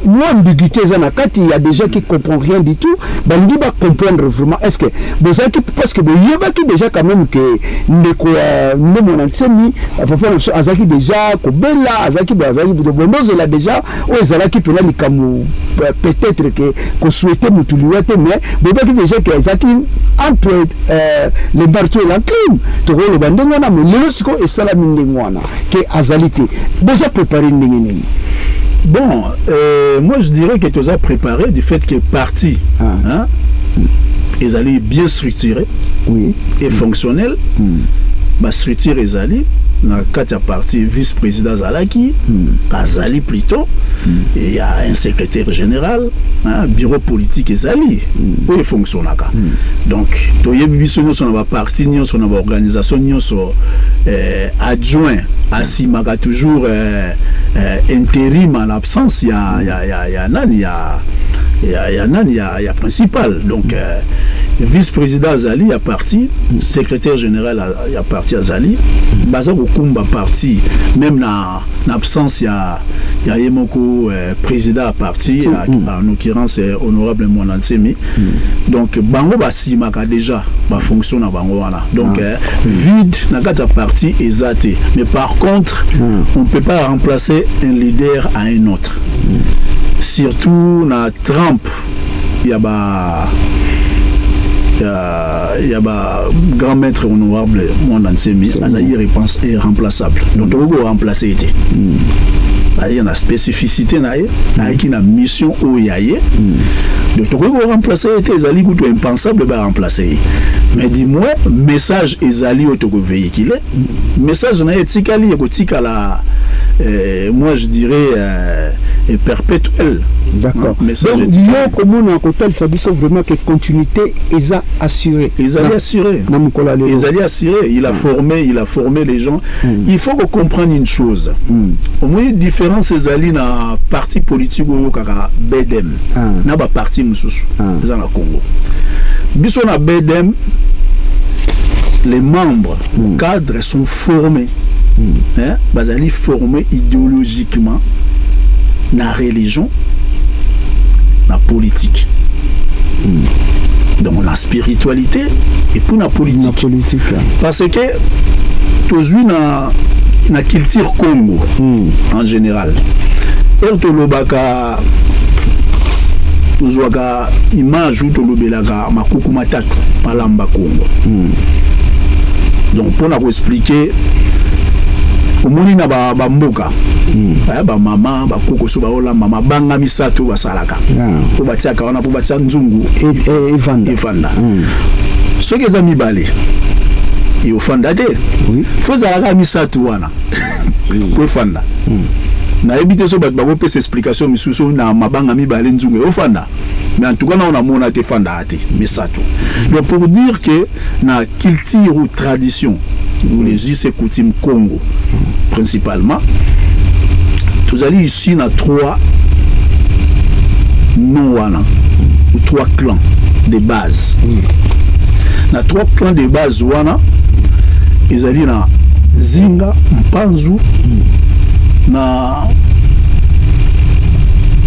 mwa ambiguïté eza na kati. Ya des gens qui comprend rien du tout, balingi bacomprendre vraiment. Est ce que bozalaki, parce que boyebaki déjà quand même ke ndeko ya Ne Muanda Nsemi, papa na biso, azalaki déjà kobela, azalaki boye, azalaki bondozela déjà oyo ezalaki mpena likambo, peut-être ke kosouhaite motu liwa te, mais boyebaki déjà ke ezalaki entre le marteau et l'enclume, tokoloba ndenge wana. Mais lelo sikoyo esalami ndenge wana ke azali te, boza préparé ndenge nini? Bon, moi je dirais que tout ça préparé du fait que parti, hein, ezali bien structuré et fonctionnel. Ba structure ezali na kati ya parti. Vice-président azalaki, azali plutôt, il y a un secrétaire général, hein, bureau politique ezali oyo efonctionnaka. Donc toyebi biso nyonso na baparti nyonso, na baorganisation nyonso, adjoint asimaka toujours intérim en l'absence ya nani, ya nani, ya principal. Donc vice-président azali ya parti, secrétaire général ya parti azali, baza kokumba parti même na absence ya ye moko président ya parti, en l'occurrence honorable Muanda Nsemi. Donc bango basimaka déjà bafonction na bango wana. Donc vide na kati ya parti eza te. Mais par contre, on ne peut pas remplacer un leader à un autre, surtout na trempe ya ba grand maître honorable Muanda Nsemi. Aza irremplaçable, donc tokoki koremplace ye te. Azalaki na spécificité na ye, ayaki na mission oyo ya ye. Donc tokoki koremplace ye te, ezali kutu impensable baremplace ye. Mais du moins message ezali oyo tokovéhicule, message na ye etikali, ekotikala, moi je dirais perpétuel. D'accord. Message. Donc yo komona kotalisa biso vraiment que continuité eza assurée. Ezali assuré. Na mokolo ya lelo. Ezali assuré. Il a formé, il a formé les gens. Il faut qu'on comprenne une chose. Au moins différence ezali na parti politique oyo kaka BDM na baparti mosusu eza na Congo. Biso na BDM, les membres cadres sont formés, hein, bazali formés idéologiquement na religion, na politique, donc la spiritualité et puis na politique. Na politique. Parce que tozwi na culture Congo en général, ere tolobaka, tozwaka image oyo tolobelaka makuku matatu malamba Congo. Donc mpona koexpliquer, omoni na bamboka bamama, bakoko so baolamba, mabanga misato oyo basalaka mpo batiaka wana, mpo batia nzungu evanda. Efanda. Soki eza mibale, eofanda te. Fo ezalaka misato wana po efanda. Nayebi te so bato bakopesa explication misusu na mabanga mibale nzungu eofanda, mais en tout cas nao namona te, efandaka te, misato. Donc pour dire que na culture ou tradition ou les us et coutumes Congo principalement, tozali ici na trois noms wana ou trois clans de base. Na trois clans de base wana ezali na Zinga Mpanzu, na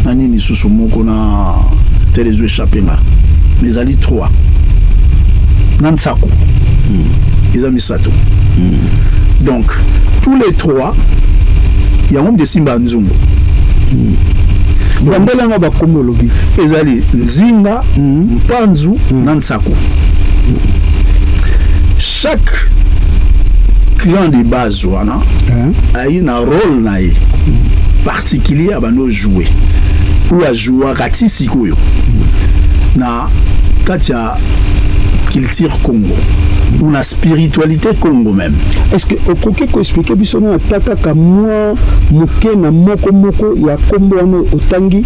Na nini lisusu moko na tel ezo échappe nga, mais ezali 3 na nsaku, eza misato. Donc tous les trois yango moto esimba nzungu. Bandelanga bakomi olobi. Ezali nzinga, mpanzu na nsaku. Chaque clan de base wana ayi na rôle na ye particulier abandi ojouer ou ajouaka ti sikoyo na kati ya culture Congo ou na spiritualité Congo même. Est ce que okoki koexpliquer biso na ata kaka mwa moke na moko moko ya nkombo wana otangi,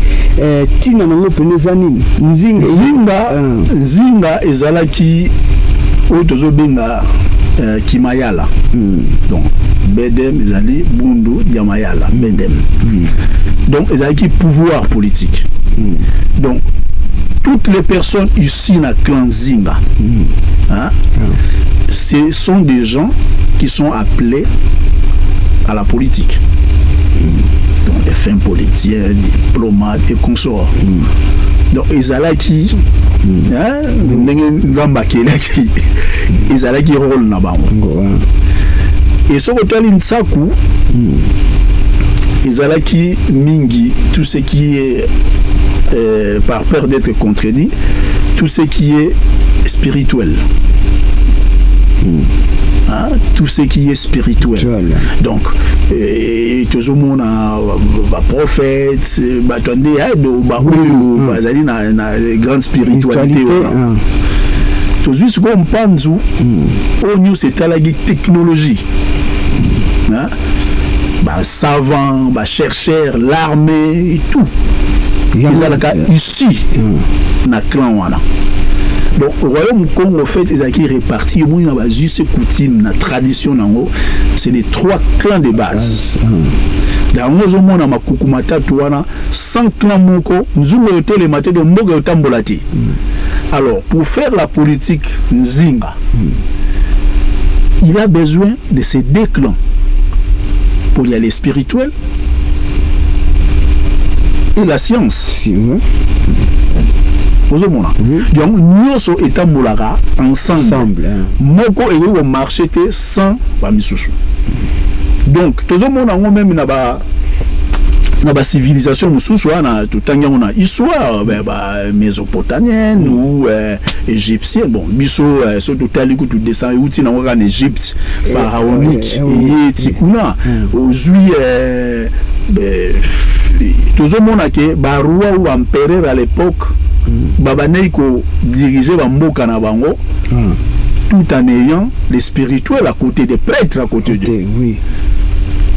ntina nango pene eza nini? Nzinga? Nzinga. Nzinga ezalaki oyo tozobenga kimayala. Donc BDM ezali Bundu ya Mayala, BDM. Donc ezalaki pouvoir politique. Donc toutes les personnes ici na clan Nzinga, hein, ce sont des gens qui sont appelés à la politique, donc des fins politiciens, diplomates et consorts. Donc ezalaki, hein, ndenge Nzambe akelaki, ezalaki rôle na bango. Et soki otali nsaku, ezalaki mingi tout ce qui est par peur d'être contredit, tout ce qui est spirituel, hein, tout ce qui est spirituel. Donc tozomona baprophète, bato nde baoyo bazali na grande spiritualité wana. Tozwi sikoyo mpanzu, oyo nyonso etalaki technologie, hein? Basavant, bachercheur, l'armée et tout ezalaka ici na clan wana. Donc royaume Congo, en fait, ezalaki réparti, omoni, na bazwi coutume na tradition nango, c'est les trois clans de base. Yango ozomona makuku matatu wana, sans clan moko nzungu etelema te, donc mboka etambola te. Alors pour faire la politique nzinga, il a besoin de ces deux clans pour y aller, spirituel et la science. Si, ouais. Ozomona, donc nyonso etambolaka ensemble, moko ekoki komarcher te sans bamisusu. Donc tozomona yango même na bacivilisation mosusu wana, totangi yango na histoire bamésopotamienne ou égyptienne. Bon, biso so totali kutu descend euti nango kaka na Égypte pharaonique, eye ti kuna. Ozwi, tozomona ke baroi ou empereur à l'époque babandaki kodiriger bamboka na bango tout en ayant les spirituels à côté, des prêtres à côté d'eux.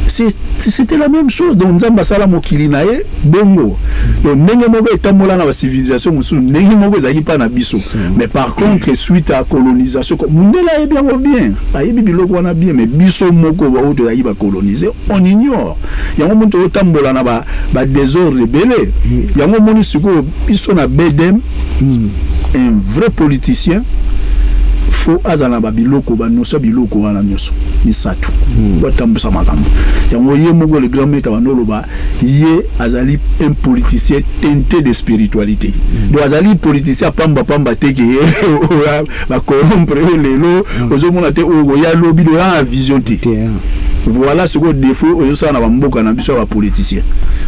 C'était la même chose. Donc Nzambe asala mokili na ye bongo. Donc ndenge moko etambola na bacivilisation mosusu, ndenge moko ezalaki mpa na biso. Mais par contre, suite à colonisation, mundele ayebi yango bien, ayebi biloko wana bien, mais biso moko oyo tozalaki bacoloniser, on ignore yango. Moni tozotambola na badésordre ebele. Yango moni sikoyo biso na BDM, un vrai politicien faut azala na babiloko, banoso ya biloko wana nyonso misato po atambusa makambo yango ye moko. Le grand maître bando oloba, ye azali un politicien teinté de spiritualité. Donc azali politicien pamba te ke bacorrompre oyo lelo ozomona te, oyo koya lobi oya na vision te. Voilà sikoyo défaut ozosala na bamboka na biso ya bapoliticien.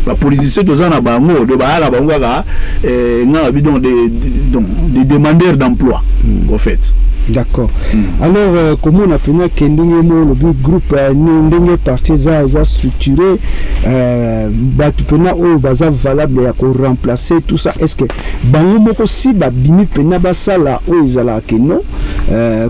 Bapoliticien toza na bango, do baya na bango kaka nga na bi donc des demandeurs d'emploi en fait. D'accord. Alors komona mpena ke ndenge mo olobi groupe, ndenge parti eza structuré, bato mpena oyo baza valable ya koremplacer tout ça, est ce que bango moko si babimi mpena basala oyo ezalaka ke non,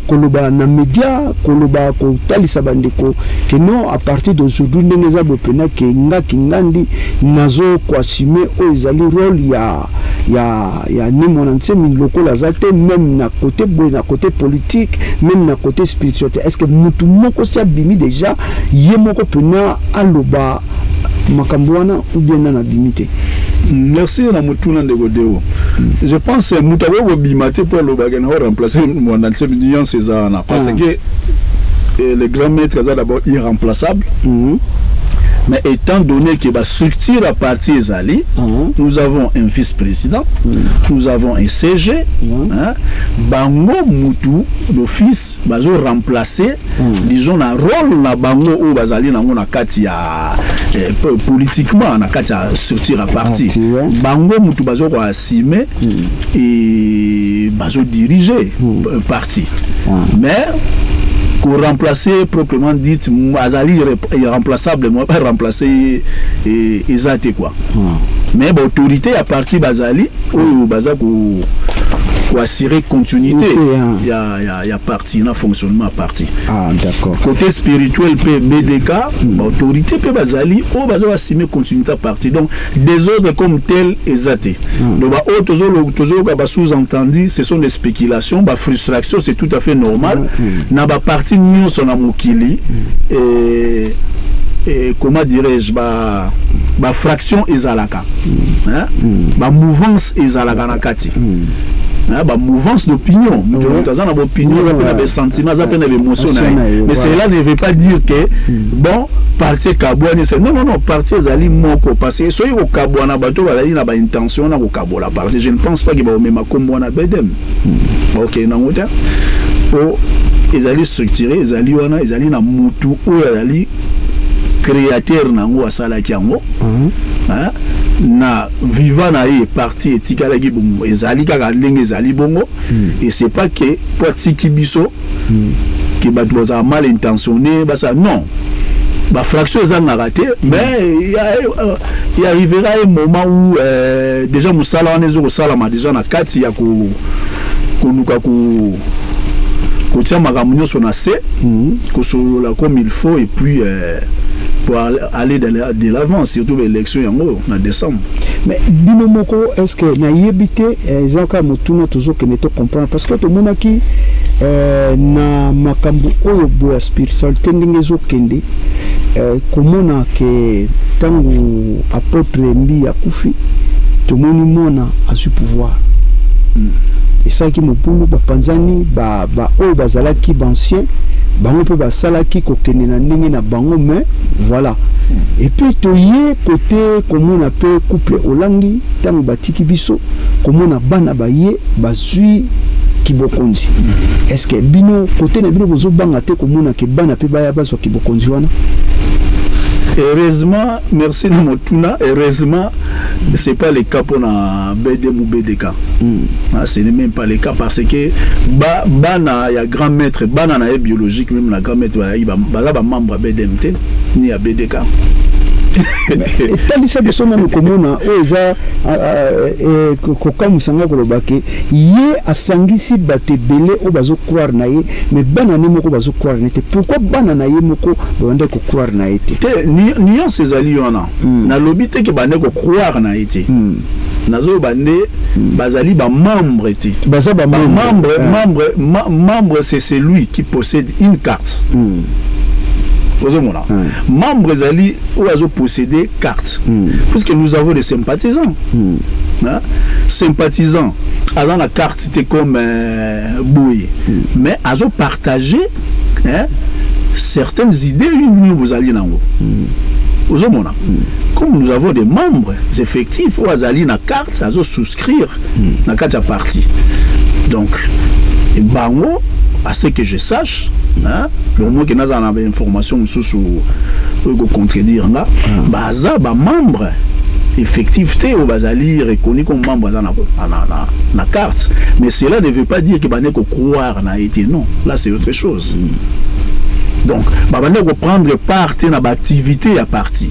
koloba na média, koloba, kotalisa bandeko ke non, à partir d'aujourd'hui, ndenge eza boye mpena ke nga kingandi nazo koassumer oyo ezali rôle ya Ne Muanda Nsemi lokola aza te, même na côté boye, na côté politique, même na côté spiritualité, est ce que mutu moko si abimi déjà ye moko mpena aloba makambo wana ou bien nana abimi te? Merci na motuna, ndeko Deo. Je pense moto akoki kobima te mpo alobaka na oremplacer Muanda Nsemi. Nuance eza wana parce que le grand maître aza d'abord irremplaçable. Mais étant donné que ba structure ya parti ezali, nous avons un vice-président, nous avons un CG, hein, bango mutu d'office bazo remplacer, disons, na rôle na bango oyo bazali nango na kati ya politiquement na kati ya structure ya parti. Parti, ouais. Bango mutu bazo ko assumer et bazo diriger parti. Mais ko remplacer proprement dit, azali irremplaçable, moi pas remplacer eza te quoi. Mais ba autorité ya parti bazali oyo baza ko assurer continuité Ok, hein. ya parti na fonctionnement ya parti. Ah, d'accord. Côté spirituel pe BDK, ba autorité pe bazali oyo baza assumer continuité ya parti. Donc désordre comme tel eza te. Donc ba oyo tozoloka ba sous-entendu, ce sont des spéculations, ba frustration, c'est tout à fait normal. Na ba parti nyonso na mokili, et comment dirais-je, ba fraction ezalaka. Hein? Ba mouvance ezalaka na kati. Hein, ba mouvance d'opinion. Mutu aza na ba opinion, aza pe na ba sentiment, aza pe na ba émotion na ye. Mais cela ne veut pas dire que bon, parti ekabwani, c'est non, non, non, parti ezali moko, parce que soki kokabwana, bato bazali na ba intention na kokabola parti, je ne pense pas que bakomema kombo wana BDM. Bakokende nango te. Po ezali structuré, ezali wana, ezali na mutu oyo azali créateur nango, asalaki yango. Hein? Na vivant na ye, parti etikalaki bongo, ezali kaka ndenge ezali bongo. Et c'est pas que po atiki biso ke bato bazala mal intentionné, basala, non, ba fraction ezangaka te. Mais il arrivera un moment où déjà mosala wana ezokosalama déjà na kati ya koluka kotia makambo nyonso na se, kosolola comme il faut et puis pour aller de l'avant, surtout l'élection yango na décembre. Mais bino moko, est ce que nayebi te, eza kaka motuna, tozokende to comprendre, parce que tomonaki na makambo oyo boye ya spiritualité ndenge ezokende, komona ke ntango apôtre Mbi akufi, tomoni mwana azwi pouvoir, esalaki mobulu, bapanzani, ba oyo bazalaki baancien, bango mpe basalaki kokende na ndenge na bango. Mais voilà, et puis toye kote komona mpe couple Olangi, ntango batiki biso, komona bana baye bazwi kibokonzi. Est ce que bino, kote na bino, bozobanga te komona ke bana mpe baya bazwa kibokonzi wana? Heureusement, merci na motuna, heureusement c'est pas le cas pour na BDM ou BDK. Ah, ce n'est même pas le cas, parce que ba bana ya grand maître, bana na ye biologique, même na grand maître ba baza ba membre ya BDM te ni ya BDK. Etalisa biso nanu komona oyo eza kokamwisa nga koloba ke ye asangisi bato ebele oyo bazocroire na ye, mais bana ne moko bazocroire na ye te. Pourquoi bana na ye moko babandaki kocroire na ye te? Te, nuance ezali wana. Nalobi te ke bande kocroire na ye te. Nazoloba nde bazali bamembre te. Baza bamembre. Membre, membre, membre, c'est celui qui possède une carte. Ozomona, membre ezali oyo azoposséder carte, puisque nous avons des sympathisants. Hein? Sympathisant aza na carte te comme boye, mais azopartager, hein, certaines idées oyo bozali nango. Ozomona, comme nous avons des membres effectifs oyo azali na carte, azosouscrire na kati ya parti, donc bango, à ce que je sache, hein, le moins que naza na bainformation mosusu oyo kocontredire nga, baza bamembre effectif te oyo bazali reconnu comme membre, aza na carte. Mais cela ne veut pas dire que bande kocroire na ye te, non, là c'est autre chose. Donc babande koprendre part te na baactivité ya parti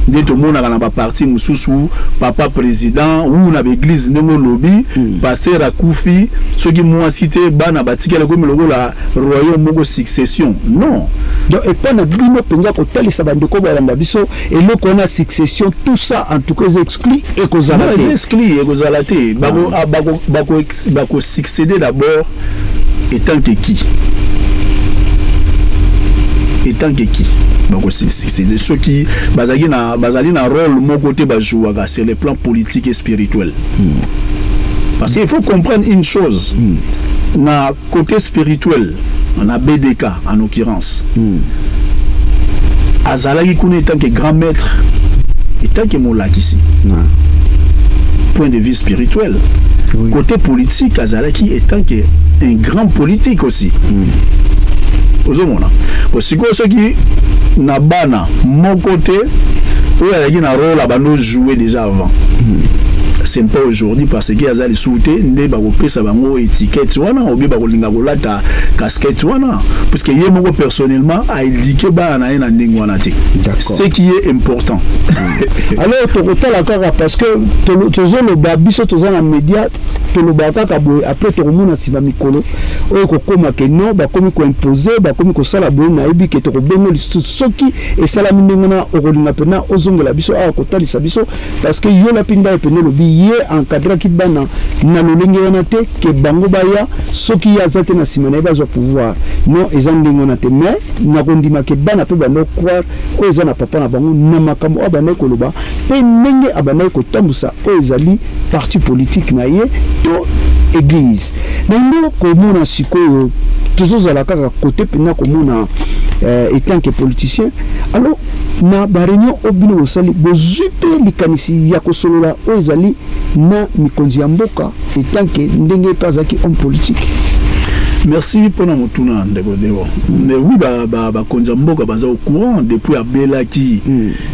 nde tomonaka na baparti mosusu, papa président ou na baeglise, ndenge olobi, pasteur akufi, soki mwasi te, bana batikali, komi lokola royaume moko, succession, non. Donc epai na bino mpenza, kotalisa bandeko balanda biso, eloko wana succession, tout ça, en tout cas eza exclu, ekozala Non, eza te. Exclu, ekozala te. Bako succéder d'abord étant que qui? Étant que qui bakosuccéder soki bazali na rôle moko te bajouaka sur le plan politique et spirituel? Parce qu'il faut comprendre une chose: na côté spirituel, na BDK en l'occurrence, Azalaki kuna etant que grand maître, etant que molakisi, point de vue spirituel. Côté politique, azalaki etant que un grand politique aussi. Ozomona, bon, sikoyo soki na bana moko te oyo azalaki na rôle abandi jouer déjà avant, ce n'est pas aujourd'hui parce que aza lisusu te nde bakopesa bango étiquette wana obi bakolinga kolata casquette wana, puisque ye moko personnellement aéduquer bana na ye na ndenge wana te, ce qui est important. Alors tokotala kaka, parce que tozoloba, biso toza na média, tolobaka kaka boye. Après tokomona nsima mikolo oyo kokóma ke non, bakomi koimposer, bakomi kosala boye. Nayebi ke tokobengo lisusu soki esalami ndenge wana, okolinga mpena ozongela biso awa kotalisa biso, parce que yo lapi ndai pene olobi ye encadraki bana na lolenge wana te ke bango baya, soki ye aza te na nsima na ye bazwa pouvoir. Non, eza ndenge wana te. Mais nakondima ke bana mpe banda croire oyo eza na papa na bango na makambo oyo abandaki koloba mpe ndenge abandaki kotambusa oyo ezali parti politique na ye to église. Na yango komona sikoyo tozozala kaka kote mpenza komona etant que politicien. Alors na baréunion oyo bino bosali, bozwi mpe likanisi ya kosolola oyo ezali na mikonzi ya mboka etant que ndenge mpe azalaki homme politique? Merci mpona motuna, ndeko Deo. Mais oui, bakonzi ya mboka baza au courant depuis abelaki,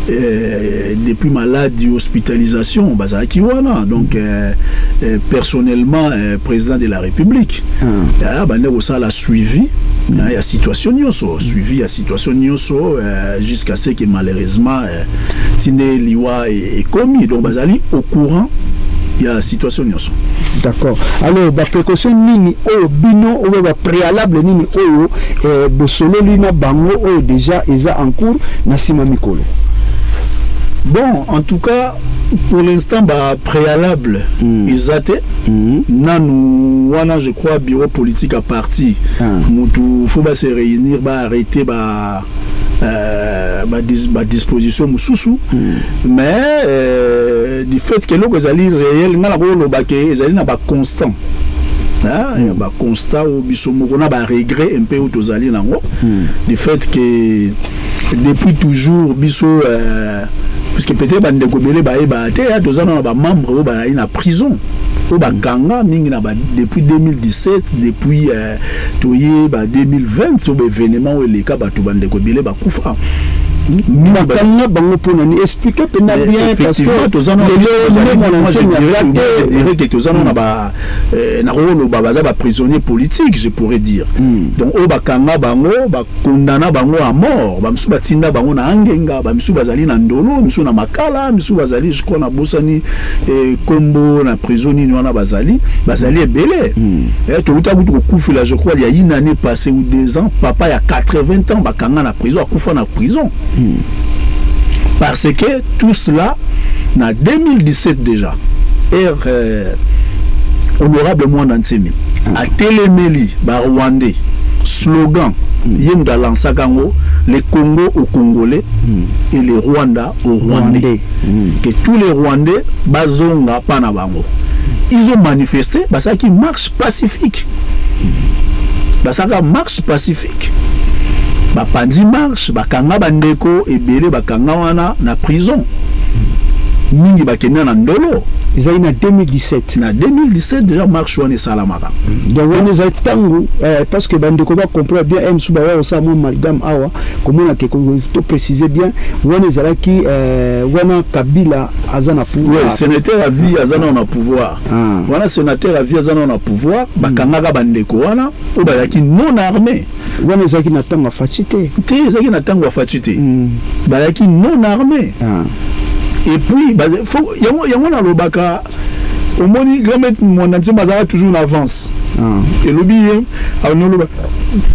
depuis maladie, hospitalisation, bazalaki wana. Donc personnellement, président de la République bande kosala suivi ya situation nyonso, suivi ya situation nyonso, jusqu'à ce que malheureusement tinde liwa ekomi. Donc bazali au courant ya situation nyonso. D'accord. Alors baprécaution nini oyo bino oyo bapréalable nini oyo bosololi na bango oyo déjà eza en cours na nsima mikolo? Bon, en tout cas, pour l'instant, ba préalable eza te. Nanu wana, je crois, bureau politique à parti mutu faut ba se réunir, ba arrêter ba disposition mosusu. Mais du fait que eloko ezali réel, nga nakoloba ke ezali na baconstant, ya baconstat oyo biso moko na baregret mpe oyo tozali nango, du fait que depuis toujours biso, puisque peut-être bandeko ebele bayeba te, toza na bamembre oyo bazali na prison, oyo bakanga mingi na depuis 2017, depuis toyeba 2020 so baévénement oyo eleka, bato, bandeko ebele bakufa. Bakanga bango mpona nini? Explique mpena bien, parce que toza te, toza na ba, nakoloba baza baprisonnier politique, je pourrais dire. Donc oyo bakanga bango, bakondana bango à mort, bamisusu batinda bango na Angenga, bamisusu bazali na Ndolo, misusu na Makala, misusu bazali, je crois, nabosani kombo na prison nini wana bazali. Bazali ebele. Touta kutu kokufela, je crois, il y a une année passée ou 2 ans, papa ya 80 ans bakanga na prison, akufa na prison, parce que tout cela na 2017 déjà, honorable Mwanda Nsemi atelemeli barwandais, slogan ye moto alansaka yango: "Le Congo au Congolais et le Rwanda au Rwandais", que tous les Rwandais bazonga mpa na bango. Ils ont manifesté, basalaki marche pacifique, basalaka marche pacifique, bapandi marche, bakanga bandeko ebele, bakanga wana na prison, mingi bakende na Ndolo. Ezali na 2017? Na 2017 déjà marche wana esalamaka. Donc wana ezali ntango, parce que bandeko bacomprendre bien, mosusu baya kosala mwa amalgame awa, komona ke to préciser bien, wana ezalaki wana Kabila aza na pouvoir. Ouais, sénateur à vie aza nano na pouvoir. Wana sénateur à vie aza nano na pouvoir, bakangaka bandeko wana oyo bazalaki non armé. Wana ezalaki na ntango ya Fatshi te? Te, ezalaki na ntango ya Fatshi te. Bazalaki non armé. Et puis yango, yango nalobaka, omoni, grand maître Mwanda Nzembo azalaka toujours na avance. Elobi ye anoloba,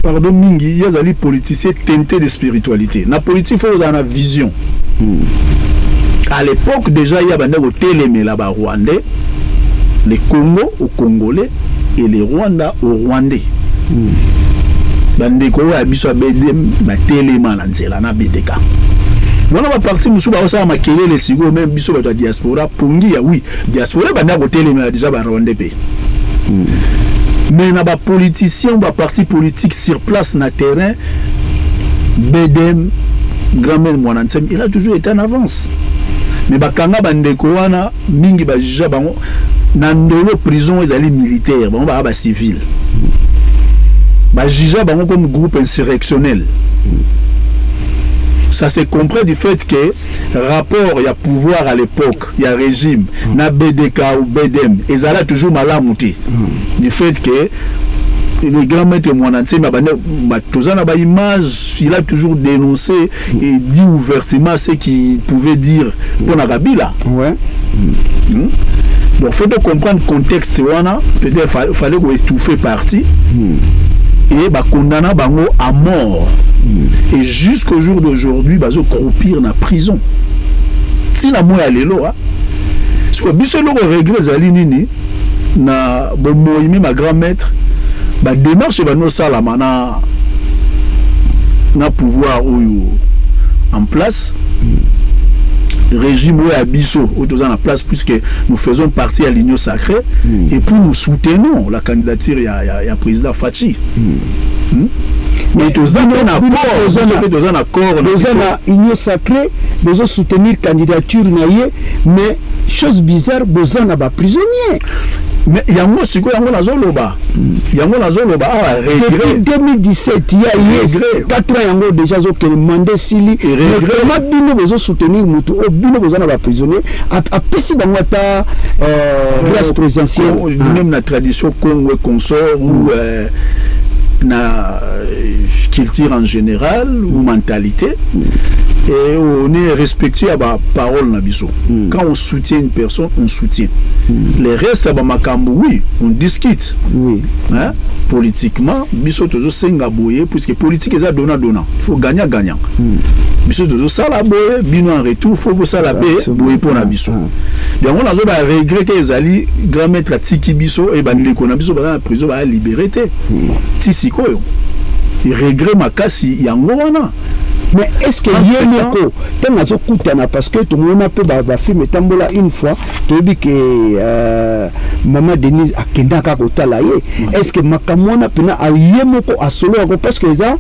pardon, mingi ye azali politicien teinté de spiritualité. Na politique, faut ozala na vision. À l'époque déjà, ye abandaki kotelemela barwandais: "Le Congo au Congolais et le Rwanda au Rwandais". Bandeko oyo ya biso ya BDM batelema na nzela na BDK wana. Baparti mosusu bakosala makelele sikoyo, même biso bato ya diaspora, pongi ya oui, diaspora ebandaka kotelemela déjà barwandais mpe. Mais na bapoliticien, baparti politique sur place na terrain, BDM Grand maître Muanda Nsemi, il a toujours été en avance. Mais bakanga bandeko wana mingi, bajuger bango na Ndolo, prison ezali militaire, bango baa bacivile, bajuger bango comme groupe insurrectionnel. Ça se comprend du fait que rapport ya pouvoir à l'époque ya régime na BDK ou BDM ezala toujours malamu te, du fait que le grand maître Muanda Nsemi toza na baimage, il a toujours dénoncé et dit ouvertement ce qu'il pouvait dire mpona Kabila. Donc faut comprendre contexte wana. Peut-être fallait koétouffer parti et bakondamna bango à mort et jusqu'au jour d'aujourd'hui bazocroupir na prison ntina moi ya lelo. Siko biso eloko regret ezali nini? Na bomoi même grand maître, badémarche ebandi osalama na pouvoir oyo en place, régime oyo ya biso oyo toza na place, puisque nous faisons partie à l'Union sacrée et puis nous soutenons la candidature ya président Fatshi. Mais toza mpe na corps, biso mpe toza na corps. Boza na Union sacrée, bozosoutenir candidature na ye, mais chose bizarre, boza na baprisonnier. Mais yango sikoyo, yango nazoloba awa. Depuis 2017 ya ye, 4 ans yango déjà azokende, mandat esili. Comment bino bozosoutenir motu oyo bino boza na baprisonnier, apesi bango ata grâce présidentielle? Même na tradition Congo et consort ou na culture en général ou mentalité, et on est respectueux à ba parole na biso. Quand on soutient une personne, on soutient. Les restes ba makambo, oui, on discute. Hein? Politiquement, biso tozo senga boye, puisque politique eza donnant donnant, il faut gagnant gagnant. Biso tozo sala boye, bino en retour faut bosala pe boye mpona biso. Yango nazo ba regret ke ezali grand maître atiki biso e bandeko na biso baza na prison baya libéré te ti sikoyo. Regret makasi yango wana. Mais est ce que ye moko ntango azokutana, parce que tomona mpe bafilm etambola, une fois toyebi ke mama Denise akendaka kotala ye, est ce que makambo wana mpena ye moko asololako? Parce que eza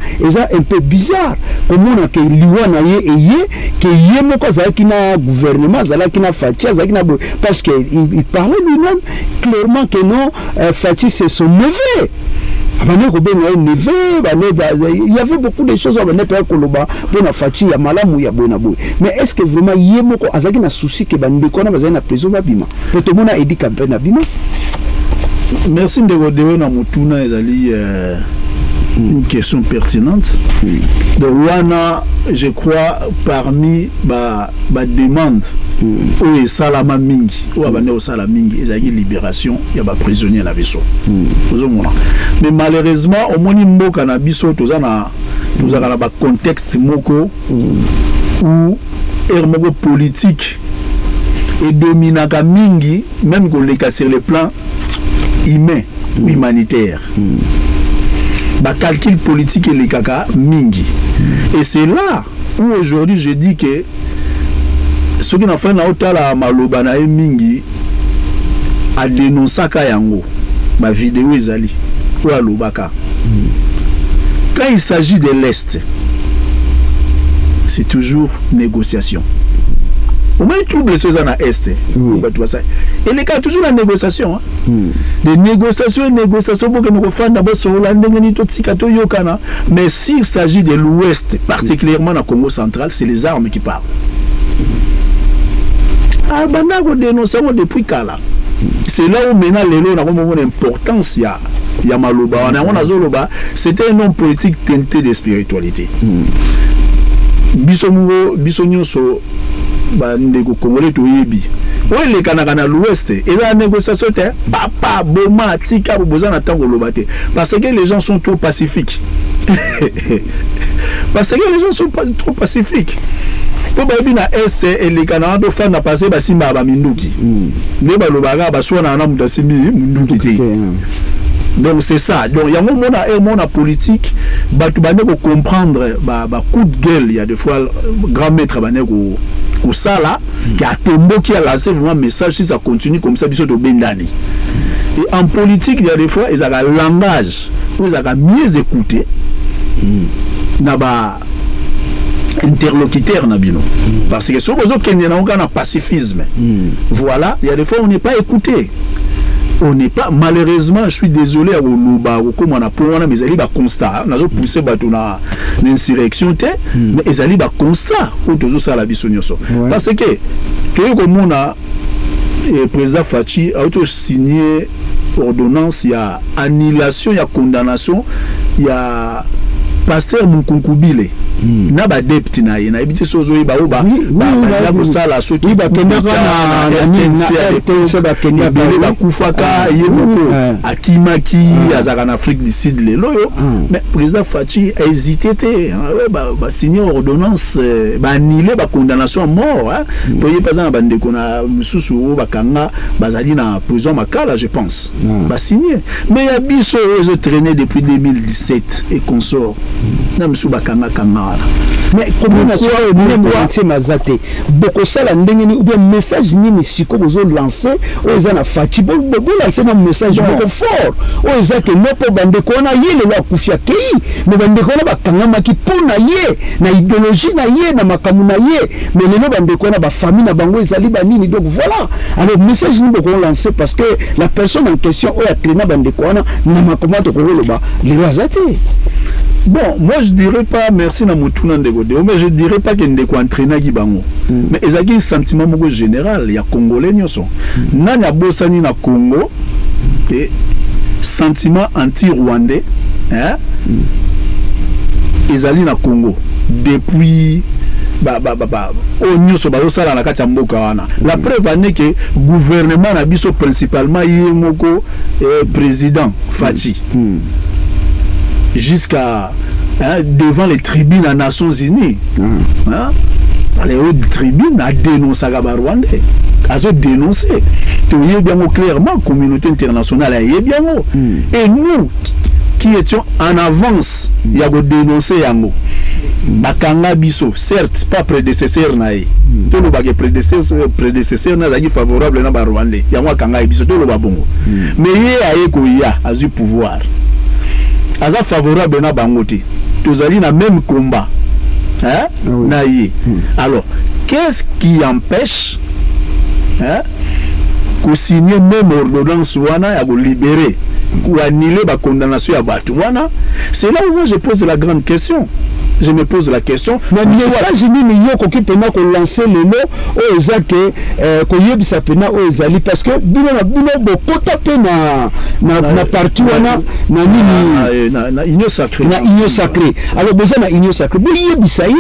un peu bizarre komona ke liwa na ye eye ke ye moko azalaki na gouvernement, azalaki na Fatshi, azalaki na boye, parce que il parlait lui-même clairement que non, Fatshi, c'est son neveu, abandi kobenga ye neveu. Il y avait beaucoup de choses abandi mpe koloba mpona Fatshi ya malamu, ya boye na boye. Mais est ce que vraiment ye moko azalaki na souci ke bandeko wana bazali na prison babima? Po tomona Eddy Kapend abima. Merci, ndeko Deo, na motuna. Ezali une question pertinente. Donc wana, je crois, parmi ba demande oyo esalama mingi, oyo abandi kosala mingi, ezalaki libération ya baprisonnier na biso. Ozomona, mais malheureusement, omoni mboka na biso, toza na tozalaka na bacontexte moko où ere moko politique edominaka mingi, même koleka sur le plan humain ou humanitaire. Bacalcul politique elekaka mingi et c'est là où aujourd'hui je dis que soki na fai na otala maloba na ye mingi, adénonçaka yango, bavideo ezali oyo alobaka. Quand il s'agit de l'Est, c'est toujours négociation. Omoni trouble so eza na Est, bato basali, eleka toujours na négociation, hein? De négociation, négociation, bokende kofanda, bosolola ndenge nini totika toyokana. Mais s'il s'agit de l'Ouest, particulièrement na Congo central, c'est les armes qui parlent. Abanda kodénonce yango depuis kala. C'est là où maintenant lelo nakomomona importance ya maloba wana. Yango nazoloba, c'était un homme politique teinté de spiritualité. Biso moko, biso nyonso bandeko congolais toyebi oyo elekanaka na l'Ouest eza na négociation te. Papa boma tika, boza na ntango oloba te, parce que les gens sont trop pacifiques, parce que les gens sont pas trop pacifiques, mpo bayebi na Est elekana wana tofanda, parce basimbaka baminduki nde balobaka, baswanaka na moto asimbi munduki te. Donc c'est ça. Donc yango mona e mona politique, bato bande kocomprendre ba coup de gueule. Il y a des fois grand maître bande ko kosala ke atomboki, alance vraiment message: si ça continue comme ça, biso tobendani. Et en politique, il y a des fois ezalaka langage oyo ezalaka mieux écouté na ba Interlocuteur na bino, parce que soki ozokende nango kaka na pacifisme, voilà, il y a des fois on n'est pas écouté, on n'est pas, malheureusement, je suis désolé ya koloba, kokóma na point wana, mais ezali baconstat. Nazopousse bato na insurrection te, mais ezali baconstat oyo tozosala biso nyonso, parce que toyei komona président Fatshi auti osigner ordonnance ya annulation ya condamnation ya pasteur Mukunkubile na baadepte na ye. Nayebi te so ozoyeba oyo balinga kosala, soki bakendaka na RTNC, bakendaka, ebele bakufaka, ye moko akimaki, azalaka na Afrique du Sud lelo oyo. Mais président Fatshi ahésité te, basigne ordonnance, baannule bacondamnation ya mort, po ye mpe aza na bandeko na mosusu oyo bakanga, bazali na prison Makala, je pense, basigne. Mais ya biso oyo ezotraîner depuis 2017 et consort, na mosusu bakangakanga wana. Mais combination oyo ndenge aza te, bokosala ndenge nini? Ou bien message nini sikoyo bozolance oyo eza na Fatshi? Bolance na message moko fort oyo eza ke no, mpo bandeko wana, ye lelo akufi, akei, mais bandeko wana bakangamaki mpo na ye, na idéologie na ye, na makambo na ye. Mais lelo bandeko wana, bafamille na bango ezali banini? Donc voilà, alors message nini bokolancer? Parce que la personne en question oyo atraîna bandeko wana na makambo wana, tokokoloba lelo aza te. Bon, moi je dirais pas, merci na motuna ndeko Deo, mais je dirais pas que ndeko entraînaki bango. Mais ezalaki sentiment moko général ya Congolais nyonso. Nani abosani na Congo ke sentiment anti-rwandais, hein, ezali na Congo depuis ba oyo nyonso bazosala na kati ya mboka wana? La preuve ane ke gouvernement na biso, principalement ye moko président Fatshi, jusqu'à, hein, devant les tribunes des Nations Unies, hein, dans les hautes tribunes, adénonçaka barwandais, azodénonce. Toyebi yango clairement, communauté internationale ayebi yango. Et nous qui étions en avance ya kodénonce yango, bakanga biso. Certes, pas prédécesseur na ye, tolobaka prédécesseur na azalaki favorable na barwandais, yango akanga ye biso, toloba bongo. Mais ye aye koya, azwi pouvoir, aza favorable na bango te. Tozali na même combat, hein, na ye. Alors qu'est-ce qui empêche, hein, kosigner même ordonnance wana ya kolibérer, koannuler bacondamnation ya bato wana? C'est là où moi je pose la grande question, je me pose la question. Mais message nini yo okoki mpena kolancer lelo oyo eza ke koyebisa mpena oyo ezali? Parce que bino na bino bokota mpe na parti wana na nini? Na Union sacrée. Na Union sacrée. Alors boza na Union sacrée, boyebisa ye,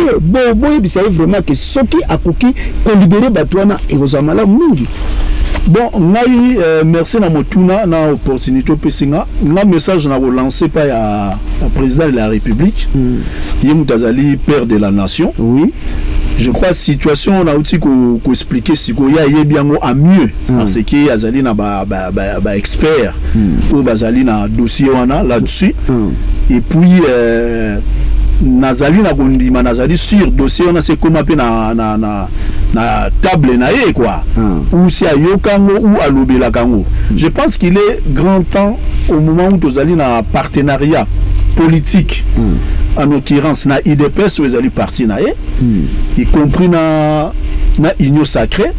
boyebisa ye vraiment ke soki akoki kolibérer bato wana, ekozala malamu mingi. Bon, ngai, merci na motuna, na opportunité opesi nga. Nga message na kolancer pa ya président de la République, ye moto azali père de la nation. Je crois situation nauti koexpliquer sikoyo, ye ayebi yango à mieux, parce que azali na baexpert oyo bazali na dossier wana là-dessus. Et puis nazali na kondima, nazali sur dossier wana, se ekóma mpe na table na ye, quoi, ou si ayoka yango ou alobelaka yango. Je pense qu'il est grand temps, au moment où tozali na partenariat politique, en l'occurrence na UDPS oyo ezali parti na ye, y compris na Union sacrée,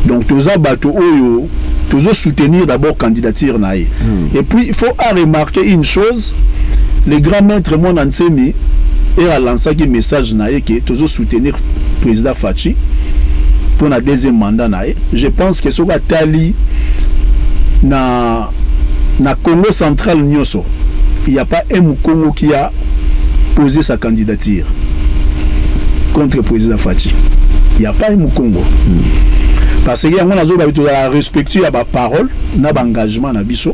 donc toza bato oyo tozosoutenir d'abord candidature na ye. Et puis il faut à remarquer une chose: le grand maître Mwana Nsemi ere alansaki message na ye ke tozosoutenir président Fatshi mpo na deuxième mandat na ye. Je pense que soki atali na Congo central nyonso, il n'y a pas un Mukongo qui a posé sa candidature contre président Fatshi. Il n'y a pas un Mukongo. Parce que yango nazoba, tozala respectueux ya baparole na baengagement na biso.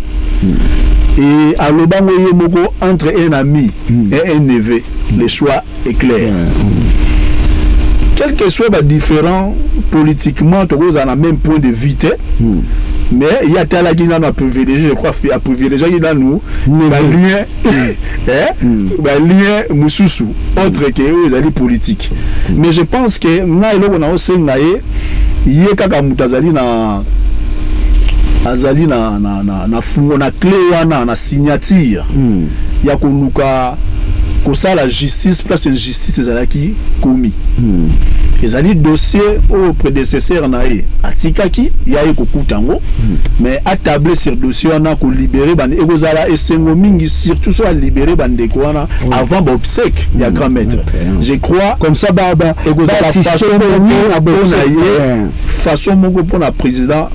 Et alobango ye moko, entre un ami et un neveu, le choix est clair. Quel que soit badifférent politiquement, tokozala na même point de vue te, mais ye atalaki nanu, aprivilégie, je crois aprivilégiaki nanu balien, balien mosusu autre ke oyo ezali politique. Mais je pense que ngai eloko na osenga ye, ye kaka moto azali na fungo, na clé wana, na signature ya koluka. Kosala justice place injustice ezalaki commis. Ezali dossier oyo prédécesseur na ye atikaki, ya ye kokuta yango, mais atable sur dossier wana, kolibérer bande, ekozala esengo mingi, surtout so alibérer bandeko wana avant baobsèques ya grand maître. Je crois comme ça ba ba ekozala façon moko mpona ye, façon moko mpona président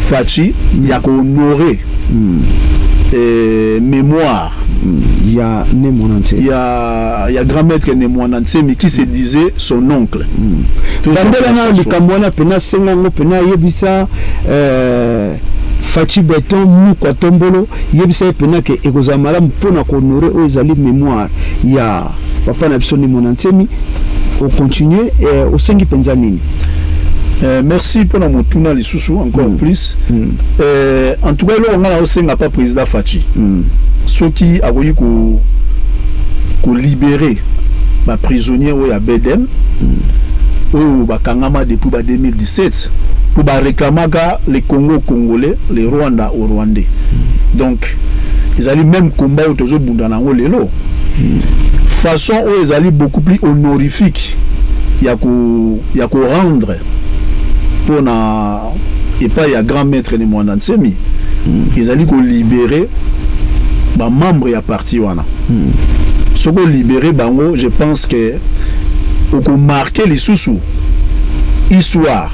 Fatshi ya kohonorer mémoire ya Ne Muanda Nsemi. Ya grand maître Ne Muanda Nsemi, qui se disait son oncle. Bandela na likambo wana mpena, senga yango mpena, ayebisa Fatshi Béton Mukwa Tombolo, yebisa ye mpena ke ekozala malamu mpona kohonorer oyo ezali mémoire ya papa na biso Ne Muanda Nsemi. Ocontinue, osengi mpenza nini? Merci mpona motuna lisusu encore plus. En tout cas, eloko ngai naosenga pa président Fatshi, soki akoki kolibérer baprisonnier oyo ya BDM, oyo bakangama depuis ba 2017 mpo baréclamaka le Congo congolais, le Rwanda au Rwandais. Donc ezali même combat oyo tozobunda na yango lelo. Façon oyo ezali beaucoup plus honorifique ya korendre mpona epai ya grand maître Ne Muanda Nsemi ezali kolibérer bamembre ya parti wana. Soki olibérer bango, je pense que okomarquer lisusu histoire.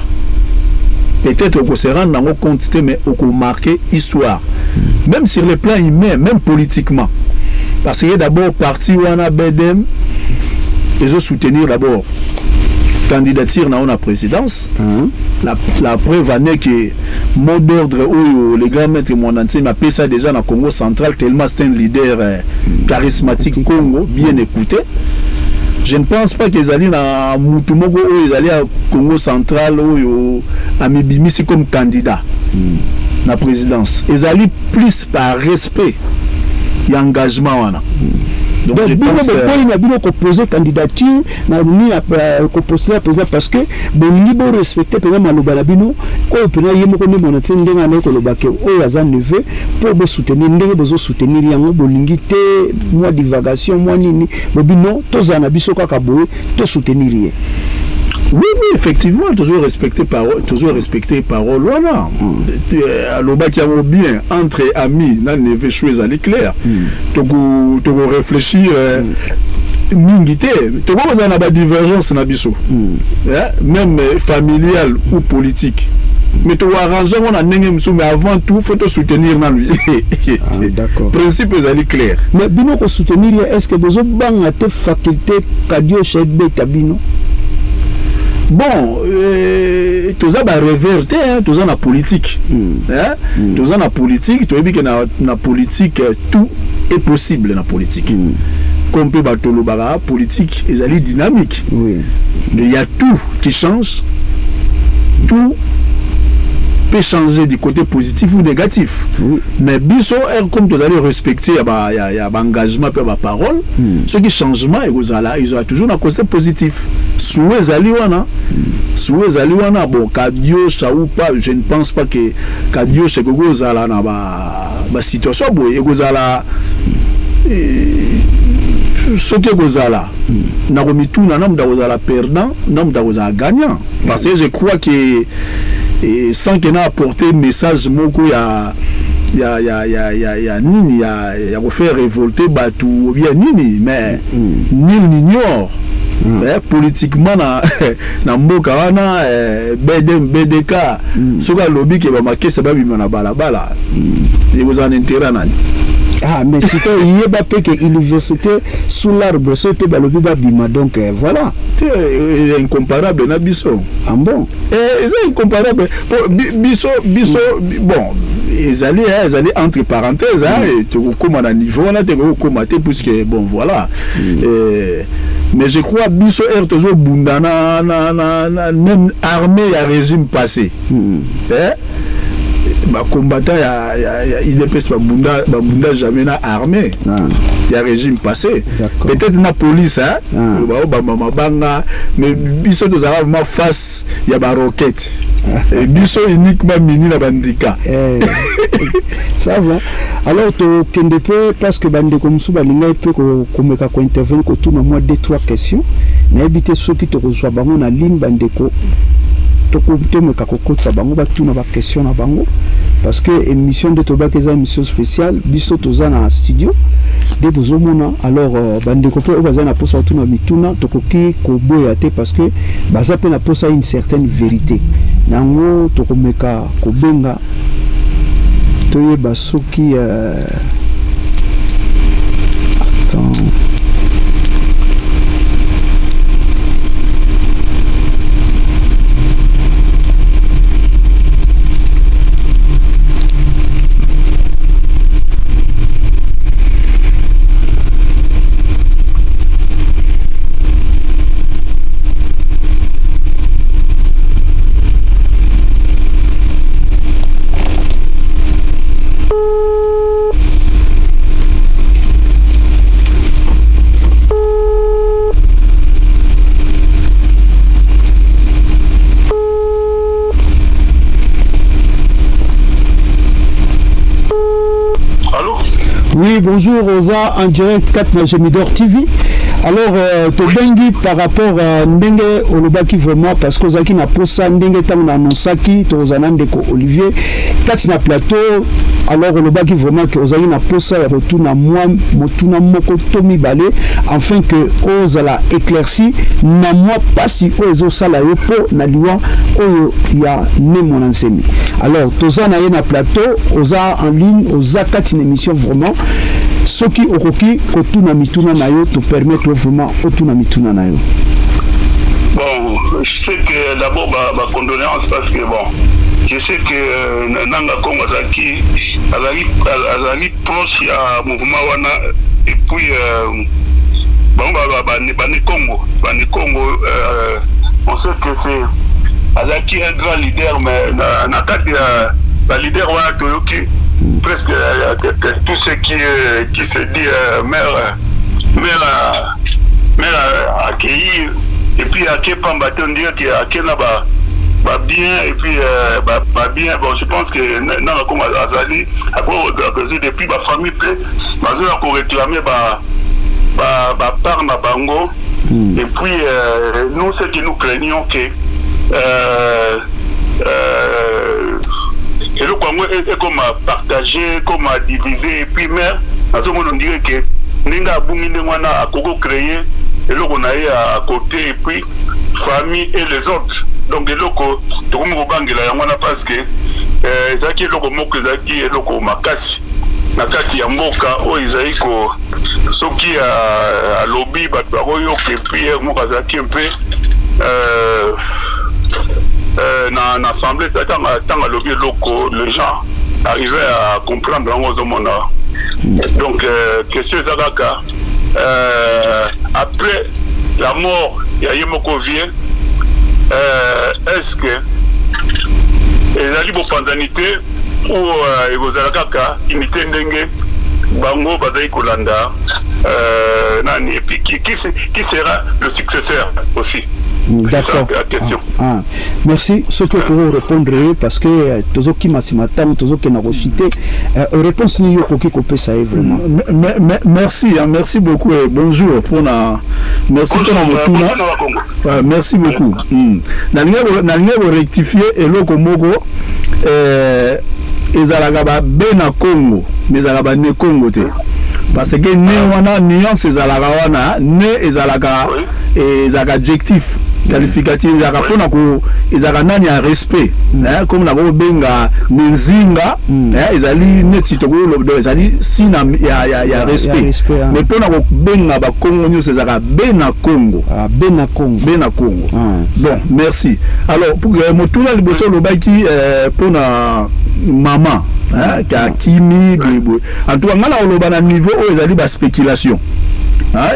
Peut-être okose rendre yango compte te, mais okomarquer histoire, même sur le plan humain, même politiquement, parce que d'abord parti wana BDM ezosoutenir d'abord candidature na na présidence. La preuve en est que mot d'ordre oyo le grand maître Muanda Nsemi apesa déjà na Congo Central, tellement c'est un leader charismatique, Congo bien écouté, je ne pense pas qu'ezali na mutu moko oyo ezali ya Congo Central oyo amibimisi comme candidat na présidence. Ezali plus par respect ya engagement wana. Donc bino boboyi na bino kopose candidature na nini, kopostuler président, parce que bolingi borespecter mpenza maloba na bino oyo mpena ye moko nde mona ti ndenge anaye koloba ke oyo aza neveu, mpo bosoutenir ndenge bozosoutenir yango. Bolingi te mwa divagation, mwa nini, bobino tozala na biso kaka boye, tosoutenir ye. Oui, effectivement, toujours respecter parole, toujours respecter parole wana. Alobaki yango bien entre amis na neveu, choix ezali clair. Toko réfléchir mingi te, tokokozala na badivergence na biso, même familiale ou politique, mais tokoarrange yango na ndenge mosusu, mais avant tout faut tosoutenir nanu. Ah, d'accord. Principe ezali clair. Mais bino kosoutenir ye, est ce que bozobanga te faculté kadiosha ebeta bino? Bon, toza barêveur te, hein, toza na politique, hein? Toza na politique, toyebi ke na politique tout est possible na politique. Comme mpe bato olobaka, politique ezali dynamique. Il y a tout qui change, tout peut changer du côté positif ou négatif. Mais biso comme tozali respecter ya ba ya baengagement mpe ya baparole, soki changement ekozala, ezala toujours na côté positif. Souhait ezali wana, souhait ezali wana. Bon, kadiosha ou pas, je ne pense pas que kadiosha ekoki kozala na basituation boye. Ekozala soki ekozala na komituna na moto akozala perdant, na moto akozala gagnant, parce que je crois que sans que na apporter message moko ya nini ya kofaire révolter bato ou bien nini, mais nul n'ignore politiquement na mboka wana, BDM BDK, soki alobi ke bamakesa babima na balabala, ekozala na intérêt nani? Ah, mais sikoyo yeba mpe ke université sous l'arbre, soki mpe balobi babima, donc voilà. Te, incomparable na biso. Ah bon? Eza incomparable. Po biso, bon, ezali ezali entre parenthèses, hein, tokokóma na niveau wana te, kokóma te, puisque bon, voilà. Mais je crois biso ere tozobunda na même armée ya régime passé. Bacombattant ya UDPS babunda jamais na armée ya régime passé. Peut-être na police, hein, baobamba mabanga, mais biso tozalaka vraiment face ya baroquette et biso uniquement mini na bandika. Eh, ça va. Alors tokende mpe, parce que bandeko mosusu balingai mpe komeka kointervenir, kotuna mwa deux trois questions. Nayebi te soki tokozwa bango na ligne. Bandeko, tomeka kokotisa bango, batuna baquestion na bango, parce que émission nde tobaki eza émission spéciale. Biso toza na studio nde bozomona. Alors bandeko mpe oyo baza na mposa kotuna mituna, tokoki koboya te, parce que baza mpe na mposa une certaine vérité. Nango tokomeka kobenga, toyeba soki attends. Allô. Oui, bonjour, Oza en direct 4 na Gemidor TV. Alors, tobengi par rapport à ndenge olobaki vraiment, parce que ozalaki na posa ndenge ntango na annonçaki tokozala na ndeko Olivier kati na plateau. Alors olobaki vraiment ke ozalaki na posa ya kotuna mwa motuna moko to mibale, afin que ozala éclairci na mwa pasi oyo ezosala yo mpo na liwa oyo ya Ne Muanda Nsemi. Alors toza na ye na plateau, oza en ligne, oza kati na émission. Vraiment, soki okoki kotuna mituna na yo, topermettre vraiment otuna mituna na yo. Bon, je sais que d'abord, bah, condoléances, parce que bon, je sais que Nanga Congo azalaki azali proche ya mouvement wana, et puis bon, ba Congo, on sait que c'est azalaki un grand leader, mais na kati ya ba leader wana, toyoki presque tout ce qui se dit maire accueilli et puis ake pamba te, on dirait que ake na ba bien et puis ba bien. Bon, je pense que Nanga Congo azali après depuis ba famille mpe bazoya koréclamer ba part na bango. Et puis nous, ce que nous craignons, que eloko yango ekoma partagé, ekoma divisé. Et puis maire, nazomona, on dirait que ndenge abungi ndenge wana, akoki créer eloko na ye à côté, et puis famille et les autres. Donc eloko tokomi kobangela yango wana, parce que ezalaki eloko moko, ezalaki eloko makasi na kati ya mboka oyo. Ezali ko soki alobi, bato bakoyoka. Et puis moko azalaki mpe na assemblée, ntango alobi eloko, les gens arrivaient à comprendre yango. Ozomona, donc question eza kaka après la mort ya ye moko vieux, est-ce que ezali bopanzani te ou ekozala kaka unité ndenge bango bazali kolanda nani? Et puis qui sera le successeur aussi? D'accord. Question. Ah, ah. Merci. Soki okoki répondre, parce que tozokima nsima ntango, tozokenda koshite. Réponse nini yo okoki kopesa ye vraiment? Merci, hein, merci beaucoup et bonjour mpona, merci mpona motuna. Merci beaucoup. Nalingi korectifier eloko moko. Ezalaka babe na Congo, mais ezalaka bane Congo te, parce que ne wana, nuance ezalaka wana. Ne ezalaka adjectif qualificatif, ezalaka mpona ko ezalaka nani ya respect, comme nakobenga Nenzinga, ezali neti tokoloba, ezali sina ya respect. Mais mpona kobenga bakongo nyonso, ezalaka be na Congo. Be na Congo. Be na Congo. Bon, merci. Alors motuna liboso olobaki mpona mama akimi boyeboye, en tout cas ngai na koloba na niveau oyo ezali baspéculation,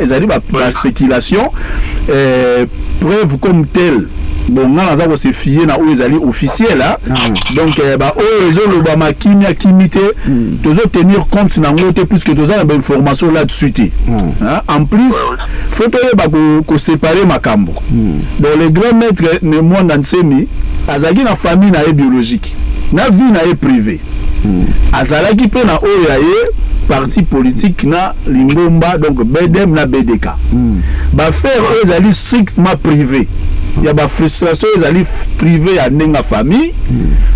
ezali baspéculation, preuve comme tel. Bon, nga naza ko se fier na oyo ezali officiel, hein? Donc ba oyo ezolobama kimia kimi te, tozo tenir compte nango te puisque toza na ba information là-dessus te. Hein? En plus, faut toyeba ko séparer makambo. Donc le grand maître Ne Mwanda Nsemi azalaki na famille na ye biologique, na vie na ye privée. Azalaki mpe na oyo ya ye parti politique na lingomba, donc BDM na BDK. Baaffaire oyo ezali strictement privé, ya bafrustration oyo ezali privé ya ndenge ya famille,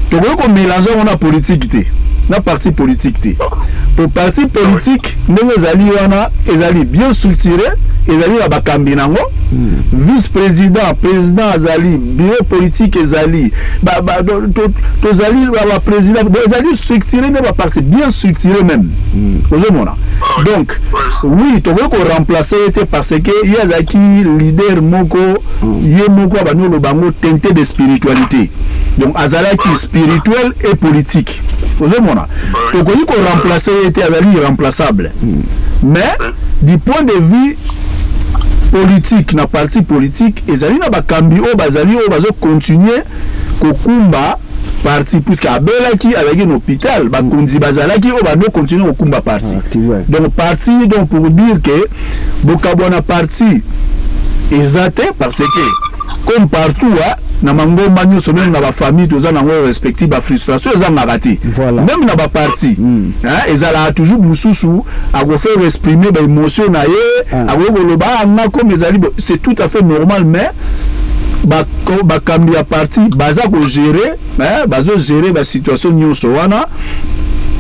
tokoki komélange yango na politique te, na parti politique te. Po parti politique ndenge ezali wana, ezali bien structuré, ezali na bakambi nango, vice président, président azali, bureau politique ezali, tozali baprésident, donc ezali structuré nde baparti, bien structuré même. Ozomona, donc oui, tokoki koremplace ye te parce que ye azalaki leader moko, ye moko abandi oloba yango, teinté de spiritualité, donc azalaki spirituel et politique. Ozomona, tokoki koremplace ye te, azali irremplaçable. Mais du point de vue politique, na parti politique, ezali na bakambi oyo bazali, oyo bazocontinue kokumba parti, puisque abelaki, azalaki na hôpital, bakonzi bazalaki oyo bando continue kokumba parti. Parti, ouais. Donc parti, donc pour dire que bokabwana parti eza te, parce que comme partout, hein, na mangomba nyonso, même na bafamille, toza nango respective, bafrustration ezangaka te. Même na baparti, hein, ezalaka toujours, mosusu akofaire exprimer baémotion na ye, akoki koloba: "Ah, nga comme ezali c'est tout à fait normal." Mais bakambi ya parti baza kogérer, hein, bazogérer basituation nyonso wana.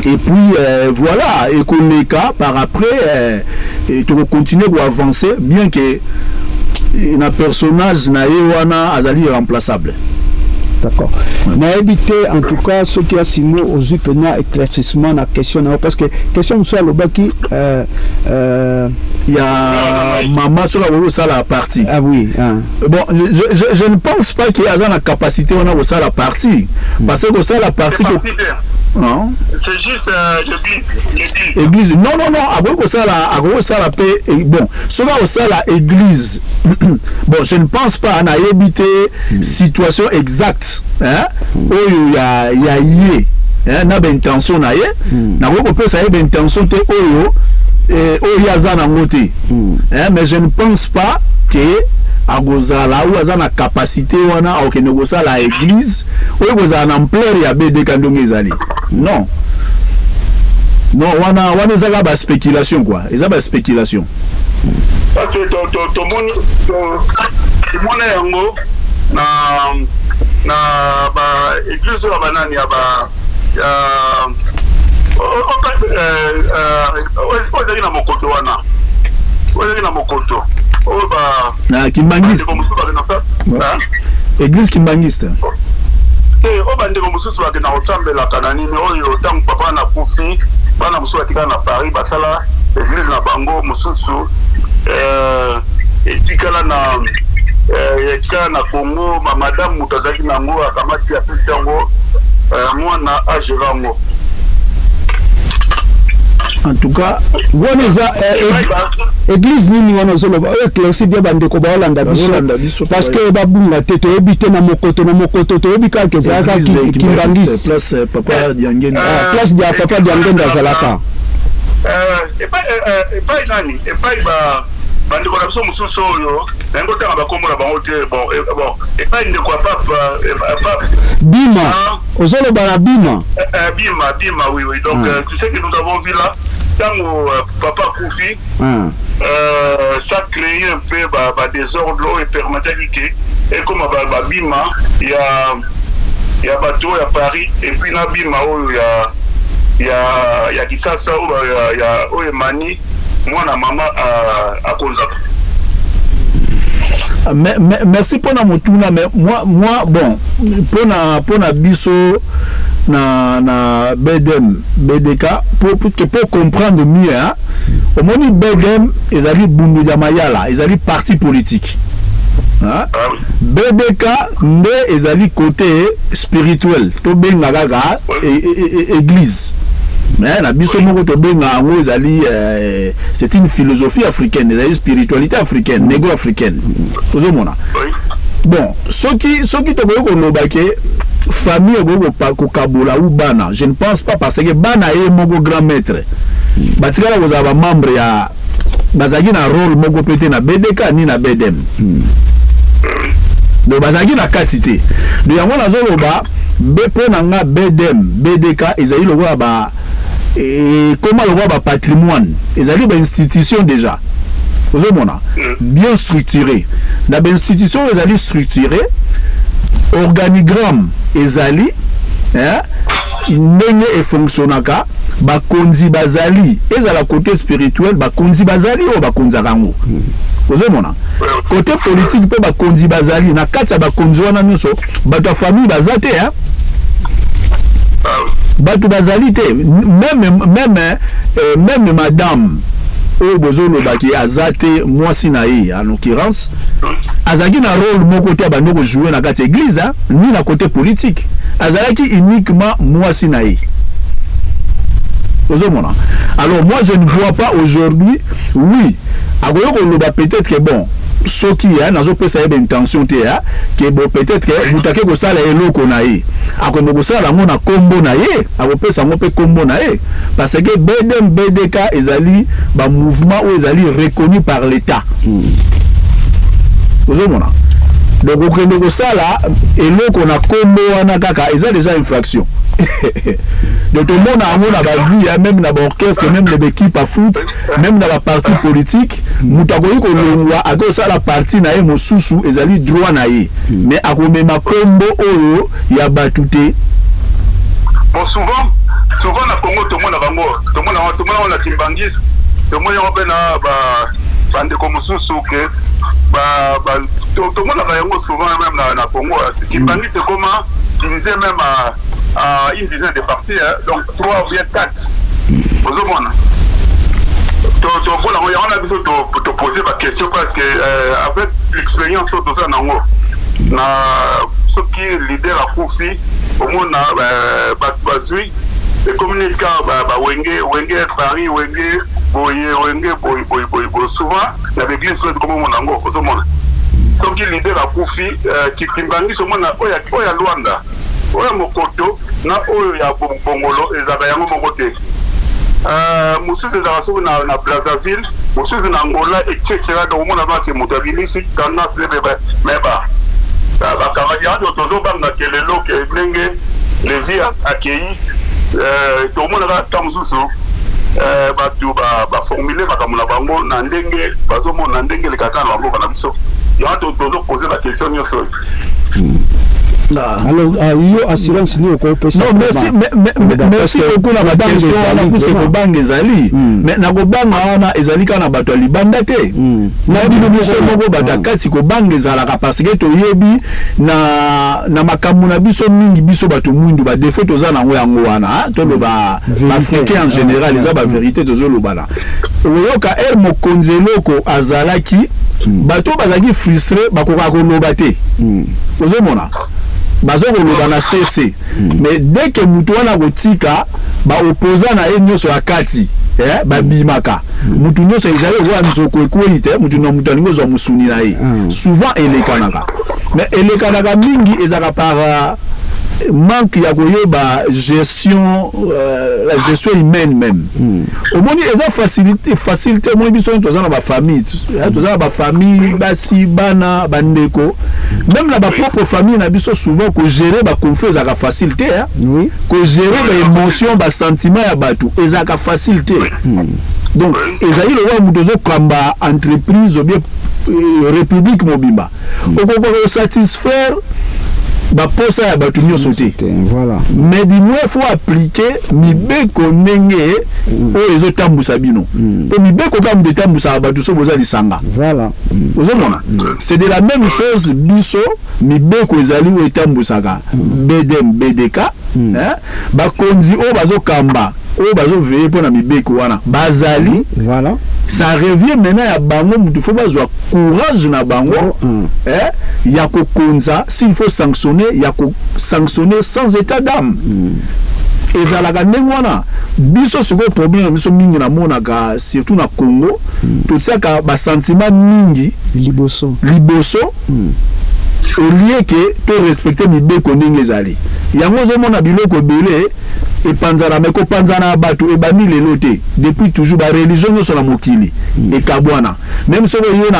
Et puis voilà, ekoleka par après, tokocontinue koavancer, bien que na personnage na ye wana azali irremplaçable. D'accord, nayebi te. En tout cas, soki asimo ozwi mpena éclaircissement na question na yo, parce que question mosusu alobaki Ya mama, soki akoki kosala parti. Ah oui, ah. Bon, je ne pense pas que aza na capacité wana kosala parti, parce que kosala parti non, c'est juste l'église, l'église. Église, non, non, non, akoki kosala, akoki kosala mpe. Bon, soki akosala église, bon, je ne pense pas, nayebi te situation exacte, hein, oyo ya ye, hein, na baintention na ye. Nakoki kopesa ye baintention te oyo oyo ye aza nango te, hein, mais je ne pense pas que akozala ou aza na capacité wana akokende kosala église oyo kozala na ampleur ya BDK ndenge ezali. Non, non, wana wana eza kaka baspéculation quoi, eza baspéculation. Parce que tomoni, tomona yango na ba église oyo ya banani, ya ba ya oyo ezalaki na mokoto wana, oyo ezalaki na mokoto oyo ba Na kimbangiste. Bandeko mosusu bakenda. Église kimbangiste. Te, oyo bandeko mosusu bakenda kosambelaka na nini oyo, ntango papa nakufi, bana mosusu batikala na Paris, basala église na bango mosusu, etikala na Congo. Madame moto azalaki nango akamati, apesi yango mwana agérer yango. En tout cas Wana eza église nini wana ozoloba oyo? Éclairci bien bandeko baolanda biso, parce que babunga te. Toyebi te na mokoto, na mokoto toyebi kaka ezalaka kimbangisi. Place papa Diangenda. Place ya papa Diangenda azalaka. Epai nani, epai bandeko na biso mosusu oyo nayengi otanga bakombo na bango te. Bon, bon, epai ndeko ya pape. Bima, ozoloba na Bima. Bima, Bima, oui. Donc tu sais que nous avons vu là, ntango papa akufi, ça crée un peu ba désordre oyo epermetaki ke ekoma babima ya bato oyo ya Paris et puis na bima oyo ya Kisasa, oyo ya oyo emani mwana mama akonzaka. Merci mpona motuna. Mais moi, bon, mpona biso na BDM BDK, pour comprendre mieux, hein, omoni, BDM ezali Bundu ya Mayala, ezali parti politique, hein? Ah, oui. BDK nde ezali côté spirituel, tobenga kaka église. Mais na biso moko tobenga yango ezali c'est une philosophie africaine, ezali spiritualité africaine, négro africaine, ozomona. Oui. Bon, soki tokoki koloba ke famille ekoki kokabola ou bana, je ne pense pas, parce que bana ye moko grand maître batikala kozala bamembre ya, bazalaki na rôle moko mpe te na BDK ni na BDM. Donc bazalaki na kati te. Donc yango nazoloba, mpo na nga, BDM, BDK ezali lokola ba ekoma lokola bapatrimoine, ezali bainstitution déjà, ozomona, bien structuré. Na bainstitution oyo ezali structuré, organigramme ezali, hein, ndenge efonctionnaka, bakonzi bazali, ezala côté spirituel, bakonzi bazali oyo bakonzaka yango, ozomona, côté politique mpe bakonzi bazali. Na kati ya bakonzi wana nyonso, bato ya famille baza te, hein? Bato bazali te. Même madame oyo bozolobaki aza te, mwasi na ye en l'occurrence, azalaki na rôle moko te abandi kojouer na kati ya église, hein, ni na côté politique. Azalaki uniquement mwasi na ye, ozomona. Alors moi, je ne vois pas aujourd'hui. Oui, akoki koloba peut-être que bon, soki ya nazopesa ye baintention te ya ke bon, peut-être que moto ake kosala eloko na ye, akende kosala yango na nkombo na ye, akopesa yango mpe nkombo na ye, parce que BDM, BDK ezali bamouvement oyo ezali reconnu par l'État, ozomona. Donc okende kosala eloko na nkombo wana kaka, eza déjà infraction. Donc tomona yango na bavie ya même na baorchestre, même na baéquipe ya foot, même na baparti politique. Moto akoki kolongwa, akoki kosala parti na ye mosusu, ezali droit na ye, mais akomema nkombo oyo ya bato te. Bon, souvent na Congo tomona bango, tomona yango na Kimbanguiste, tomoni yango mpe na bandeko mosusu ke tomonaka yango souvent même na Congo. Kimbanguiste ekoma divisé même à une dizaine de parties, hein, donc trois ou bien quatre, ozomona. Tomona yango, yango na biso topose baquestion, parce que avec l'expérience oyo toza nango, na soki leader akufi, omona bato bazwi, ekomi neti kaka bawenge, Wenge Paris, Wenge boye, Wenge boye, boye, boye, boye. Souvent na baeglise oyo tokomomona yango, ozomona, soki leader akufi, Kimbanguiste, omona oyo ya Lwanda, oyo ya Mokoto na oyo ya Bongolo ezalaka yango moko te. Mosusu ezalaka soki na Brazzaville, mosusu na Angola, etc. Donc omona bake moto abimisi tendance me bakangaki yango. Tozobanga ke lelo ke ndenge Levi akei, tomonaka ta mosusu bato baformule makambo na bango na ndenge bazomona, na ndenge elekaka na bamboka na biso. Yango tozopose baquestion nyonso oyo. Alors, yo assurance nini okopesa? Non, merci, merci beaucoup na baquestion wana, puisque kobanga ezali, mais na kobanga wana ezali kaka na bato ya libanda te, na bino biso moko bato ya kati, kobanga ezalaka, parce que toyebi na makambo na biso mingi, biso bato mwindu, badéfaut toza nango yango wana. Toloba baafricain en général, eza bavérité tozolobana. Oyoka ere mokonzi eloko azalaki, bato bazalaki frustré, bakokaka koloba te, ozomona, baza koloba na cc. Mais dès que motu wana kotika, baopposant na ye nyonso ya kati, babimaka. Mutu nyonso ezali lokola nzoko ekwei te, mutu na mutu alingi ozwa mosuni na ye. Souvent elekanaka, mais elekanaka mingi ezalaka par manque ya koyeba gestion, la gestion humaine même. Omoni, eza facilité, facilité. Omoni, biso toza na bafamille, toza na bafamille, basi, bana, bandeko, même na bapropre famille na biso, souvent kogérer baconflit ezalaka facile te, hein? Oui. Kogérer baémotion, basentiment ya bato ezalaka facile te. Donc ezali lokola moto ozokamba entreprise ou bien république mobimba, okokoka kosatisfaire baposa ya bato nyonso te. Voilà. Mais du moins faut appliquer mibeko ndenge oyo ezotambusa bino, po mibeko kaka moto etambusaka bato so boza lisanga. Voilà. Ozomona, c'est de la même chose, biso mibeko ezali oyo etambusaka BDM, BDK, hein? Bakonzi oyo bazokamba, oyo bazoveiller mpo na mibeko wana bazali. Voilà. Ça revient maintenant ya bango mutu, faut bazwa courage na bango, eh, ya kokonza. S'il faut sanctionner, ya kosanctionner sans état d'âme. Ezalaka ndenge wana. Biso sikoyo, problème na biso mingi namonaka surtout na Congo, totiaka basentiment mingi liboso. Liboso. Au lieu que to respecter mibeko ndenge ezali. Yango ozomona biloko ebele epanzana, mais kopanzana ya bato ebandi lelo te. Depuis toujours ba religion nyonso na mokili ekabwana. Même soki oye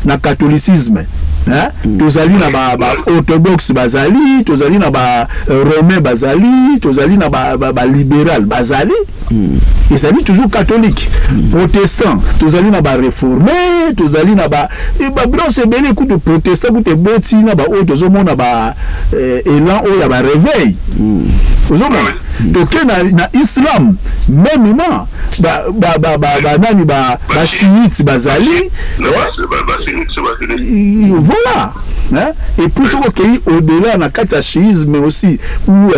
na catholicisme, hein? Tozali na ba orthodoxe bazali, tozali na ba romain bazali, tozali na ba libéral bazali. Ezali toujours catholique. Protestant, tozali na ba réformé, tozali na ba branche ebele. Kutu protestant kutu eboti na ba oyo tozomona ba élan oyo ya ba réveil. Ozomona, toke na islam mêmement, banani, ba chiite bazali, voilà, hein? Et puis soki okei au-delà na kati ya chiisme aussi ou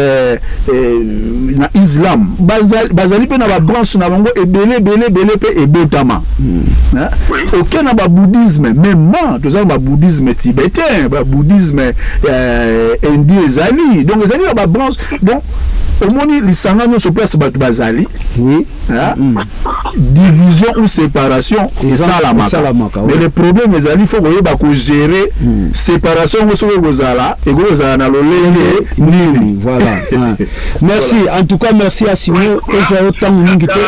na islam, bazali mpe na babranche na bango ebele ebele ebele mpe ebotama, hein? Oke na babouddhisme mêmement, toza na babouddhisme tibétain, babouddhisme indien ezali. Donc ezali na babranche. Donc omoni, lisanga nyonso, place bato bazali, hein? Division ou séparation esalamaka. Mais le problème ezali, faut koyeba kogérer séparation yango. Soki ekozala, ekoki kozala na lolenge nini. Voilà. Merci en tout cas, merci à Simon. Ozwa yo ntango mingi te.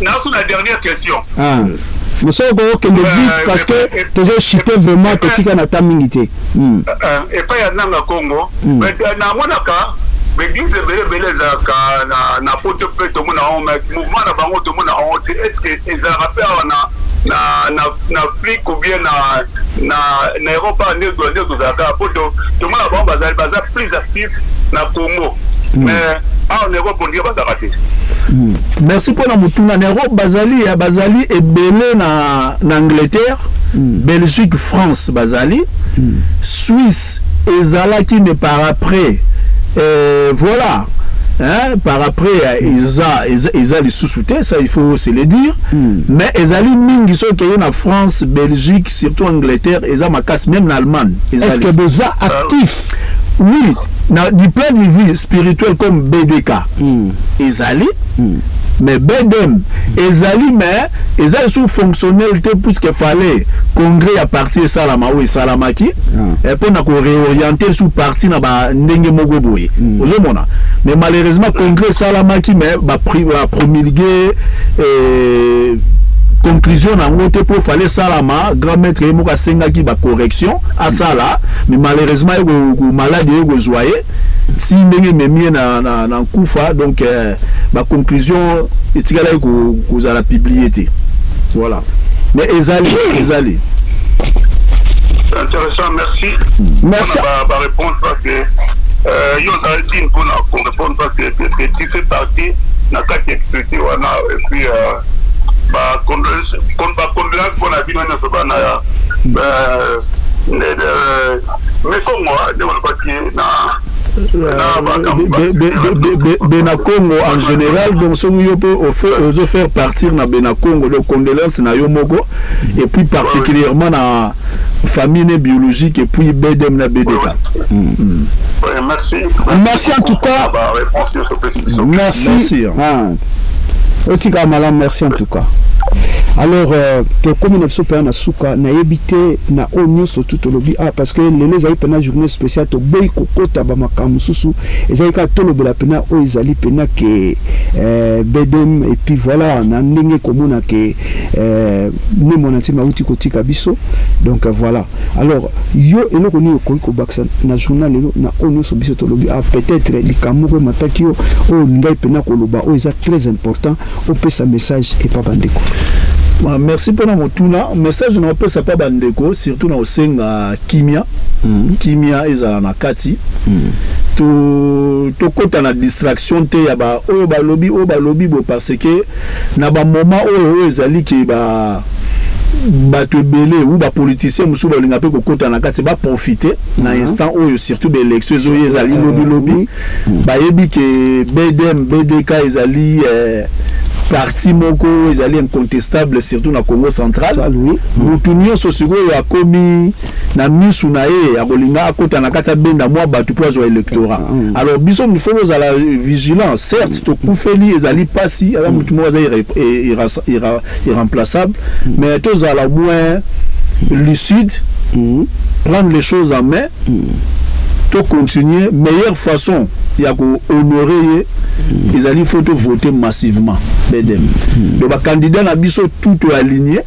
Nasu la dernière question. Mais soki okokende vite, parce que tozochite vraiment, totika na ta mingi te. Epai ya Nanga Congo, namonaka baeglise ebele ebele ezalaka na poto mpe tomona yango, mais mouvement na bango tomona yango te. Est ce que ezalaka mpe awa na Afrique ou bien na Europe nde tozalaka? Po tomona bango bazali, baza plus actif na Congo, mais awa na Europe ondire bazalaka te. Merci mpona motuna. Na Europe bazali ebele, na Angleterre, Belgique, France bazali, Suisse ezalaki, mais par après, voilà, hein, par après eza lisusu te, ça il faut se le dire. Mais ezali mingi. Soki okei na France, Belgique, surtout Angleterre, eza makasi, même na Allemagne. Est-ce que boza actif? Oui, na du plan de vue spirituel comme BDK ezali, mais BDM ezali, mais eza lisusu fonctionnel te, puisque fallait congrès ya parti esalama oyo esalamaki mpona koréorienter lisusu parti na bandenge moko boye. Ozomona, mais malheureusement congrès esalamaki, mais bapromulgue conclusion nango te, mpo fallait esalama. Grand maître ye moko asengaki bacorrection asala, mais malheureusement ye malade ye kozwa ye ti ndenge ememi ye na nkufa. Donc baconclusion etikalaki kozala publié te. Voilà, mais ezali. C'est intéressant, merci. Merci. Ba réponse, parce que yo ozali digne mpona korépondre, parce que tu fais partie na kati ya structure wana. Et puis bacondoléance mpona bino nyonso bana ya Mekongo, nde balobaki na Bena Congo en général. Donc soki yo mpe ozo faire partir na Bena Congo, donc condoléance na yo moko et puis particulièrement na famille ne biologique et puis BDM na BDK. Oui, merci. Merci en tout cas. Merci. Merci. Ah. Otika malamu, merci en tout cas. Alors tokomi na biso mpenza na suka. Nayebi te na oyo nyonso tu tolobi, ah, parce que lelo ezali mpena journée spéciale, toboyi kokota bamakambo mosusu. Ezali kaka tolobela mpena oyo ezali mpena ke BDM et puis voilà, na ndenge komona ke ne Mwana Ntima auti kotika biso. Donc voilà. Alors yo, eloko nini okoki kobakisa na journal lelo na oyo nyonso biso tolobi? Ah, peut-être likambo moko emataki yo oyo ngai mpena koloba, oyo eza très important, opesa message epa bandeko. Merci mpona motuna. Message na opesa mpa bandeko, surtout na osenga kimia. Kimia ezala na kati. Tokɔta na distraction te ya ba oyo balobi, oyo balobi bo, parce que na bamoment oyo ezali ke ba bato ebele ou bapoliticien mosusu balinga mpe kokɔta na kati, baprofite na instant oyo, surtout baélection ezoya, ezali lobilobi. Bayebi ke BDM, BDK ezali parti moko ezali incontestable, surtout na Congo Central. Mutu nyonso sikoyo akomi na misu na ye, akolinga akota na kati, abenda mwa bato mpo azwa électorat. Alors biso il faut kozala vigilant. Certes tokufeli, ezali mpasi, aza mutu moko aza irremplaçable, mais tozala moins lucide, prendre les choses en main, to continuer. Meilleure façon ya kohonorer ye ezali faut tovoter massivement BDM. Donc bacandidat na biso tout toaligné,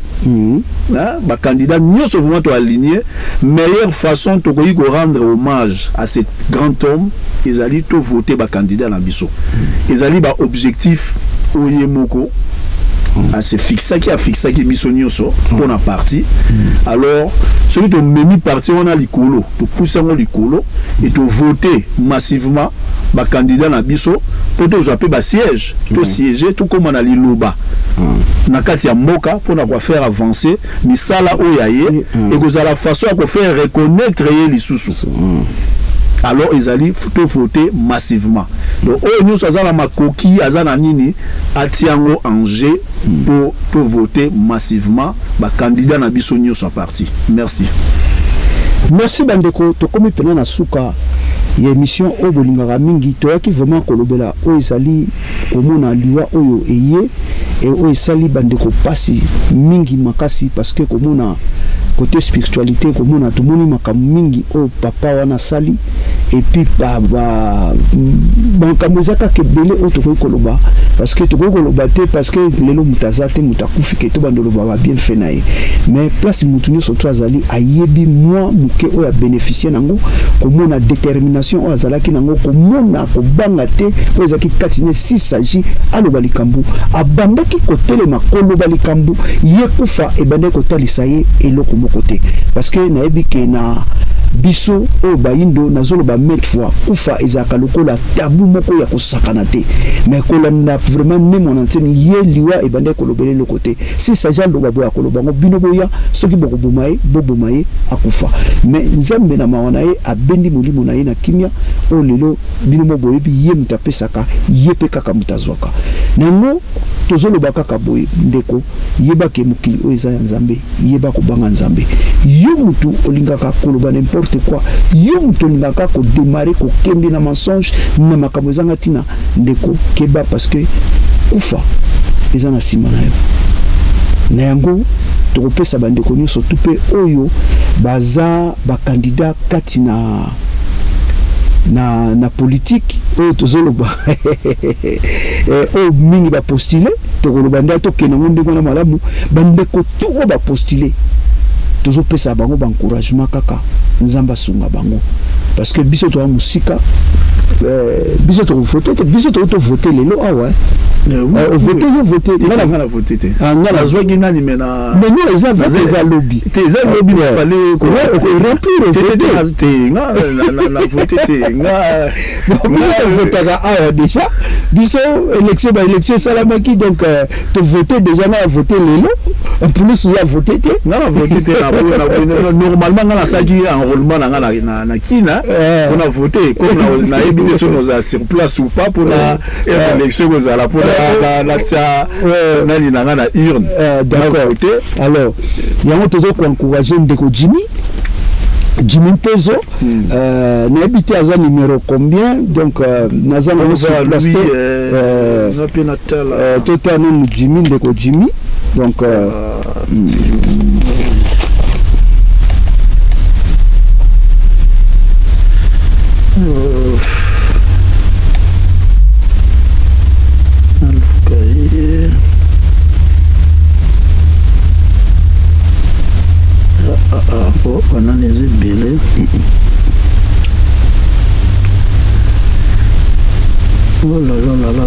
bacandidat nyonso vraiment toaligné. Meilleure façon tokoki korendre hommage à cet grand homme ezali tovoter bacandidat na biso. Ezali baobjectif oyo ye moko ase fixaki, afixaki biso nyonso mpona parti. Alors soki tomemi parti wana likolo, topusi yango likolo e tovote massivement bacandidat na biso mpo tozwa mpe basiège, tosiége, tokóma na liloba na kati ya mboka mpona kofaire avancer misala oyo ya ye. Ekozala façon ya kofaire reconnaître ye lisusu. Alors ezali tovote massivement. Donc oyo nyonso aza na makoki, aza na nini, atia yango en jeu mpo tovote massivement bacandidat na biso nyonso ya parti. Merci. Merci bandeko. Tokomi mpena na suka ya émission oyo bolingaka mingi. Toyaki vraiment kolobela oyo ezali komona liwa oyo eye e oyo esali bandeko mpasi mingi makasi, parce que komona côté spiritualité, komona tomoni makambo mingi oyo papa wana asali. Et puis makambo eza kaka ebele oyo tokoki koloba, parce que tokoki koloba te, parce que lelo moto aza te, moto akufi ke tobanda oloba babienfait na ye. Mais place moto nyonso to azali ayebi mwa moke oyo abénéficie nango, komona détermination oyo azalaki nango, komona kobanga te oyo ezalaki kati ne. S'il s'agit aloba likambo, abandaki kotelema koloba likambo. Ye kufa ebandaki kotalisa ye eloko moko te, parce que nayebi ke na biso oyo bayindo, nazoloba maintes fois, kufa ezalaka lokola tabu moko ya kosakana te. Mais kolanda vraiment Ne Muanda Nsemi, ye liwa ebandaki kolobela eloko te. S'il s'agit aloba boya, koloba ngo bino boya, soki bokoboma ye, boboma ye, akufa. Mais Nzambe na mawa na ye abendi molimo na ye na kimia oyo lelo bino mo boyebi. Ye moto apesaka, ye mpe kaka moto azwaka. Nango tozoloba kaka boye, ndeko, yebake mokili oyo eza ya Nzambe. Yeba kobanga Nzambe. Yo mutu olingaka koloba n'importe quoi, yo mutu olingaka kodémarrer, kokende na mensonge, na makambo ezanga ntina, ndeko, keba, parce que kufa eza na nsima na yo. Na yango tokopesa bandeko nyonso tu mpe oyo baza bacandidat kati na politique oyo tozoloba, oyo mingi bapostule, tokoloba nde tokende yango ndenge wana malamu. Bandeko tu oyo bapostule, tozopesa bango baencouragement kaka, Nzambe asunga bango, parce que biso toza mosika, biso tokovote te. Biso tokoki tovote lelo awa. Ovote, yo vote? Nga na vote te. Nga nazwaki nani me na Mais non, eza vote, eza lobi. Te, eza lobi, fallait remplir. Te te, nga na vote te, nga. Biso tovotaka awa déjà. Biso élection, baélection esalamaki, donc tovote déjà. Nga na vote lelo. En plus oza vote te. Nga na vote te. Normalement nga nasalaki enrôlement na nga na kina mpona vote. Comme nayebi te soki nozala sur place ou pas mpona élection ekozala, mpona natia nani na nga na urne. D'accord. Alors yango toza koencourage ndeko Jimmy Mpezo. Nayebi te aza numéro combien, donc naza nango sur place te. Totala nanu Jimmy, ndeko Jimmy, donc Banani eza ebele. Oh là là là là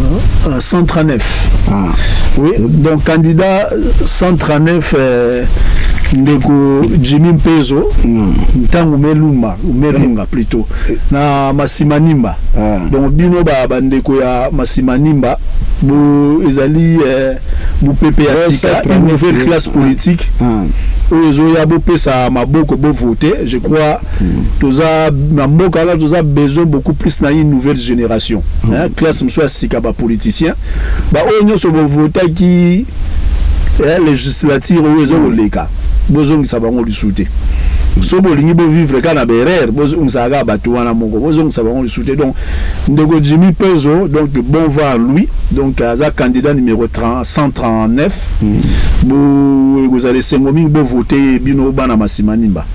là. 139. Ah. Oui, donc candidat 139, ndeko Jimmy Mpezo, ntango Melumba, Melunga plutôt, na Masimanimba. Donc bino ba bandeko ya Masimanimba, bo ezali mopepe ya sika, une nouvelle classe politique oyo ezoya. Bopesa maboko, bovote. Je crois toza na mboka wana, toza besoin beaucoup plus na une nouvelle génération, hein, classe mosusu ya sika, bapoliticien baoyo nyonso bovotaki législature oyo eza koleka, bozongisa bango lisusu te. So bolingi bovivre kaka na baerreur, bozongisaka kaka bato wana moko, bozongisa bango lisusu te. Donc ndeko Jimmy Pezo, donc bon vent à lui. Donc aza candidat numéro 30, 139. Bo ekozala esengo mingi bovote bino bana Masimanimba.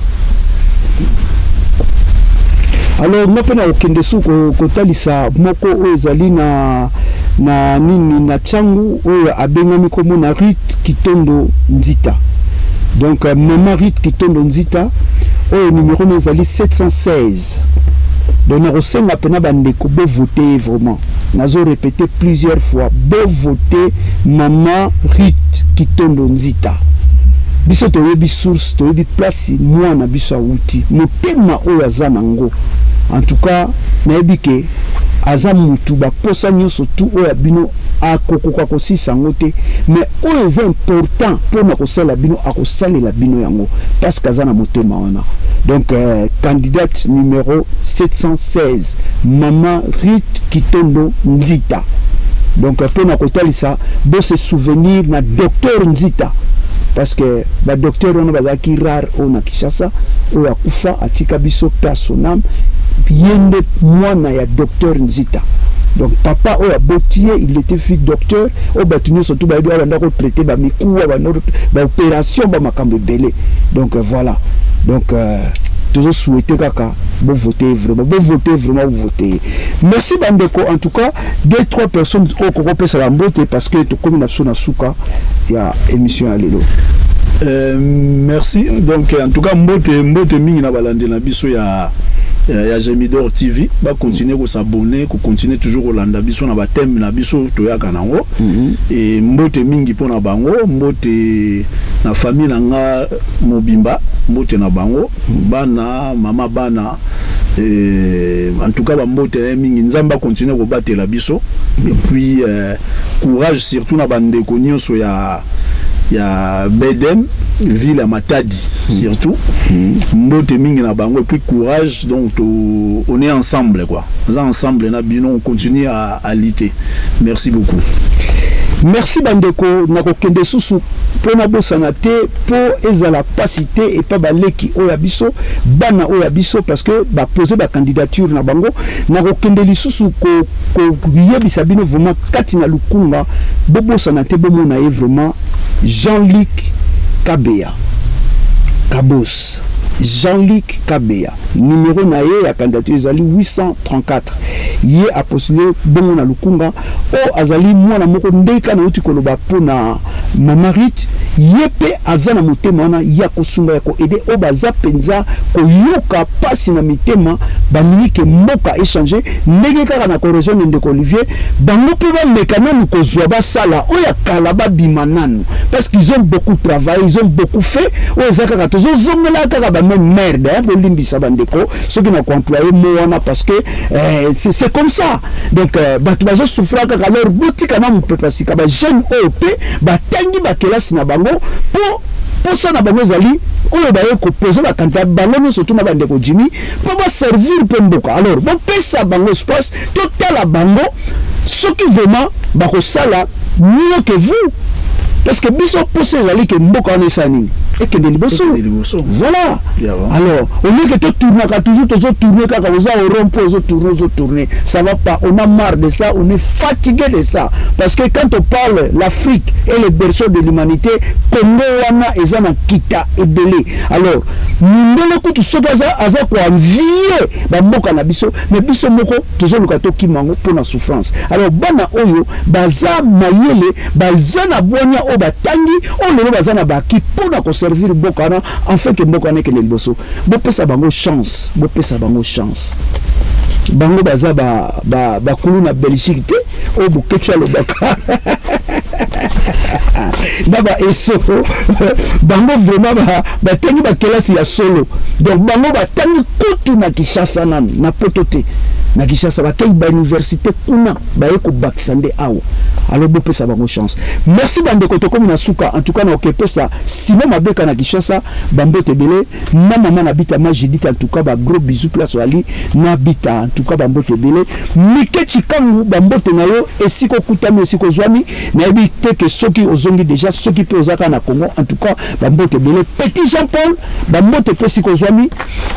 Alors nga mpe na kokende su kotalisa moko oyo ezali na nini, na Ntiangu, oyo abengami komona Ruth Kitondo Nzita. Donc mama Ruth Kitondo Nzita, oyo numéro na ezali 716. Donc nakosenga mpena bandeko bovote ye vraiment. Nazo répéter plusieurs fois: bovote mama Ruth Kitondo Nzita. Biso toyebi source, toyebi place mwana biso awuti, motema oyo aza nango. En tout cas nayebi ke aza mutu baposa nyonso tu oyo ya bino akokoka kosisa yango te, mais oyo eza important mpona kosalela bino, akosalela bino yango parce que aza na motema wana. Donc candidate numéro 716, mama Ruth Kitondo Nzita. Donc mpona kotalisa, bose souvenir na docteur Nzita, parce que badocteur wana bazalaki rare oyo na Kinshasa, oyo akufa atika biso, mpe asonam ye nde mwana ya docteur Nzita. Donc papa oyo aboti ye, il était fils docteur oyo bato nyonso tu bayebi, abanda kotraite bamikuwa, baopération, bamakambo ebele. Donc voilà, donc tozosouhaite kaka bovote vraiment, bovote vraiment, bovote. Merci bandeko. En tout cas, deux trois personnes oyo kokopesa bambote, parce que tokomi na biso na suka ya émission ya lelo. Merci. Donc en tout cas mbote, mbote mingi na balandi na biso ya Gemidor TV. Bacontinue kosabonner, kocontinue toujours kolanda biso na bathème na biso toyaka nango. E mbote mingi mpona bango, mbote na famille na nga mobimba, mbote na bango, bana, mama, bana. En tout cas bambote na ye mingi. Nzambe akontinue kobatela biso. Et puis courage surtout na bandeko nyonso ya BDM, ville ya Matadi surtout. Mbote mingi na bango et puis courage. Donc on est ensemble quoi, oza ensemble na bino, on continue à lutter. Merci beaucoup. Merci bandeko. Nakokende susu mpo nabosana te, mpo ezala mpasi te epa baleki oyo ya biso, bana oyo ya biso, parce que bapose bacandidature na bango. Nakokende lisusu koyebisa bino vraiment kati na Lukunga, bobosana te, bomona ye vraiment, Jean-Luc Kabeya Kabos. Jean-Luc Kabeya, numéro na ye ya candidature ezali 834. Ye apostule bongo na Lukunga. Oyo azali mwana moko ndenge nauti koloba mpona mama Ruth, ye mpe aza na motema wana ya kosunga, ya koaider oyo baza mpenza koyoka mpasi na mitema, balingi ke mboka echange. Ndenge kaka na korejoindre ndeko Olivier, bango mpe bameka nanu kozwa, basala oyo ya kala, babima nanu, parce qu'ils ont beaucoup travaillé, ils ont beaucoup fait. Oyo eza kaka tozozongela kaka bameme merde, hein. Bolimbisa bandeko soki na koemploye mo wana, parce que c'est comme ça. Donc bato bazosouffra kaka. Alors botika na mopepe sika, bajeune oyo mpe batangi bakelasi na bango, mpo posa na bango ezali oyo baye kopose bacandidat bango nyonso tuna bandeko Jimmy mpo baservir mpe mboka. Alors bopesa bango espace, totala bango soki vraiment bakosala mieux que vous, parce que biso posa ezali ke mboka wana esala nini? Ekende liboso. Voilà. Alors au lieu que totournaka toujours, tozotourne kaka, oza orompo, ozotourne, ozotourne, ça va pas. On a marre de ça, on est fatigué de ça, parce que quand on parle, l'Afrique est le berceau de l'humanité. Congo wana eza na kita ebele. Alors mindele kutu soki aza koenvie bamboka na biso, mais biso moko tozoluka tokima yango mpona souffrance. Alors bana oyo baza mayele, baza na bwanya, oyo batangi, oyo lelo baza na baki mpona koservir mboka wana, en fait mboka wana ekende liboso. Bopesa bango chance, bopesa bango chance. Bango baza bakulu na Belgique te oyo Bokecu alobaka na baeso. Bango vraiment batangi bakelasi ya solo. Donc bango batangi kutu na Kinshasa, nanu na poto te. Na Kinshasa bakei ba universite kuna baye kobakisa nde awa. Alors bopesa bango chance. Merci bandeko, tokomi na suka. En tout cas na okepesa Simon Mabeka na Kinshasa bambote ebele na mama na Bita ma Judith, en tout cas ba gros bisous place ali na Bita, en tout cas bambote ebele. Mike Chikangu bambote na yo esika okutami esika ozwami, nayebi te ke soki ozongi deja soki pe oza kaka na Congo, en tout cas bambote ebele. Petit Jean Paul bambote pe esika ozwami.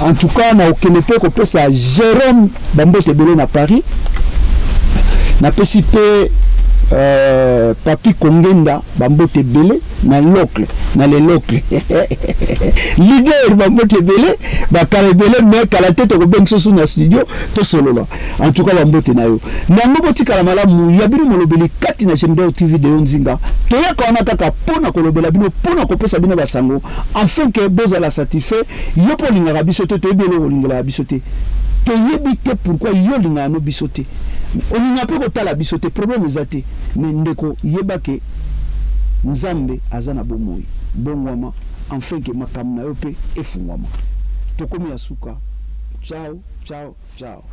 En tout cas na okende pe kopesa Jerome bambote ebele na Paris. Napesi pe Papi Kongenda bambote ebele na Locle, na le Locle. Leader bambote ebele, bakala ebele mais kala te tokobengisa su na studio tosolola. En tout cas bambote na yo. Na yango botikala malamu ya bino molobeli kati na Gemidor TV Deo Nzinga. Toyaka wana kaka po na kolobela bino, po na kopesa bino basango afin que bozala satisfait. Yo pe olingaka biso te, toyebi eloko olingelaka biso te. Toyebi te pourquoi yo olingaka no biso te. Olingaka pe kotala biso te, problème eza te. Mais ndeko yeba ke Nzambe aza na bomoyi. Bongwama enfin que makambo na yo pe efungwama. Tokomi ya suka. Ciao, ciao, ciao.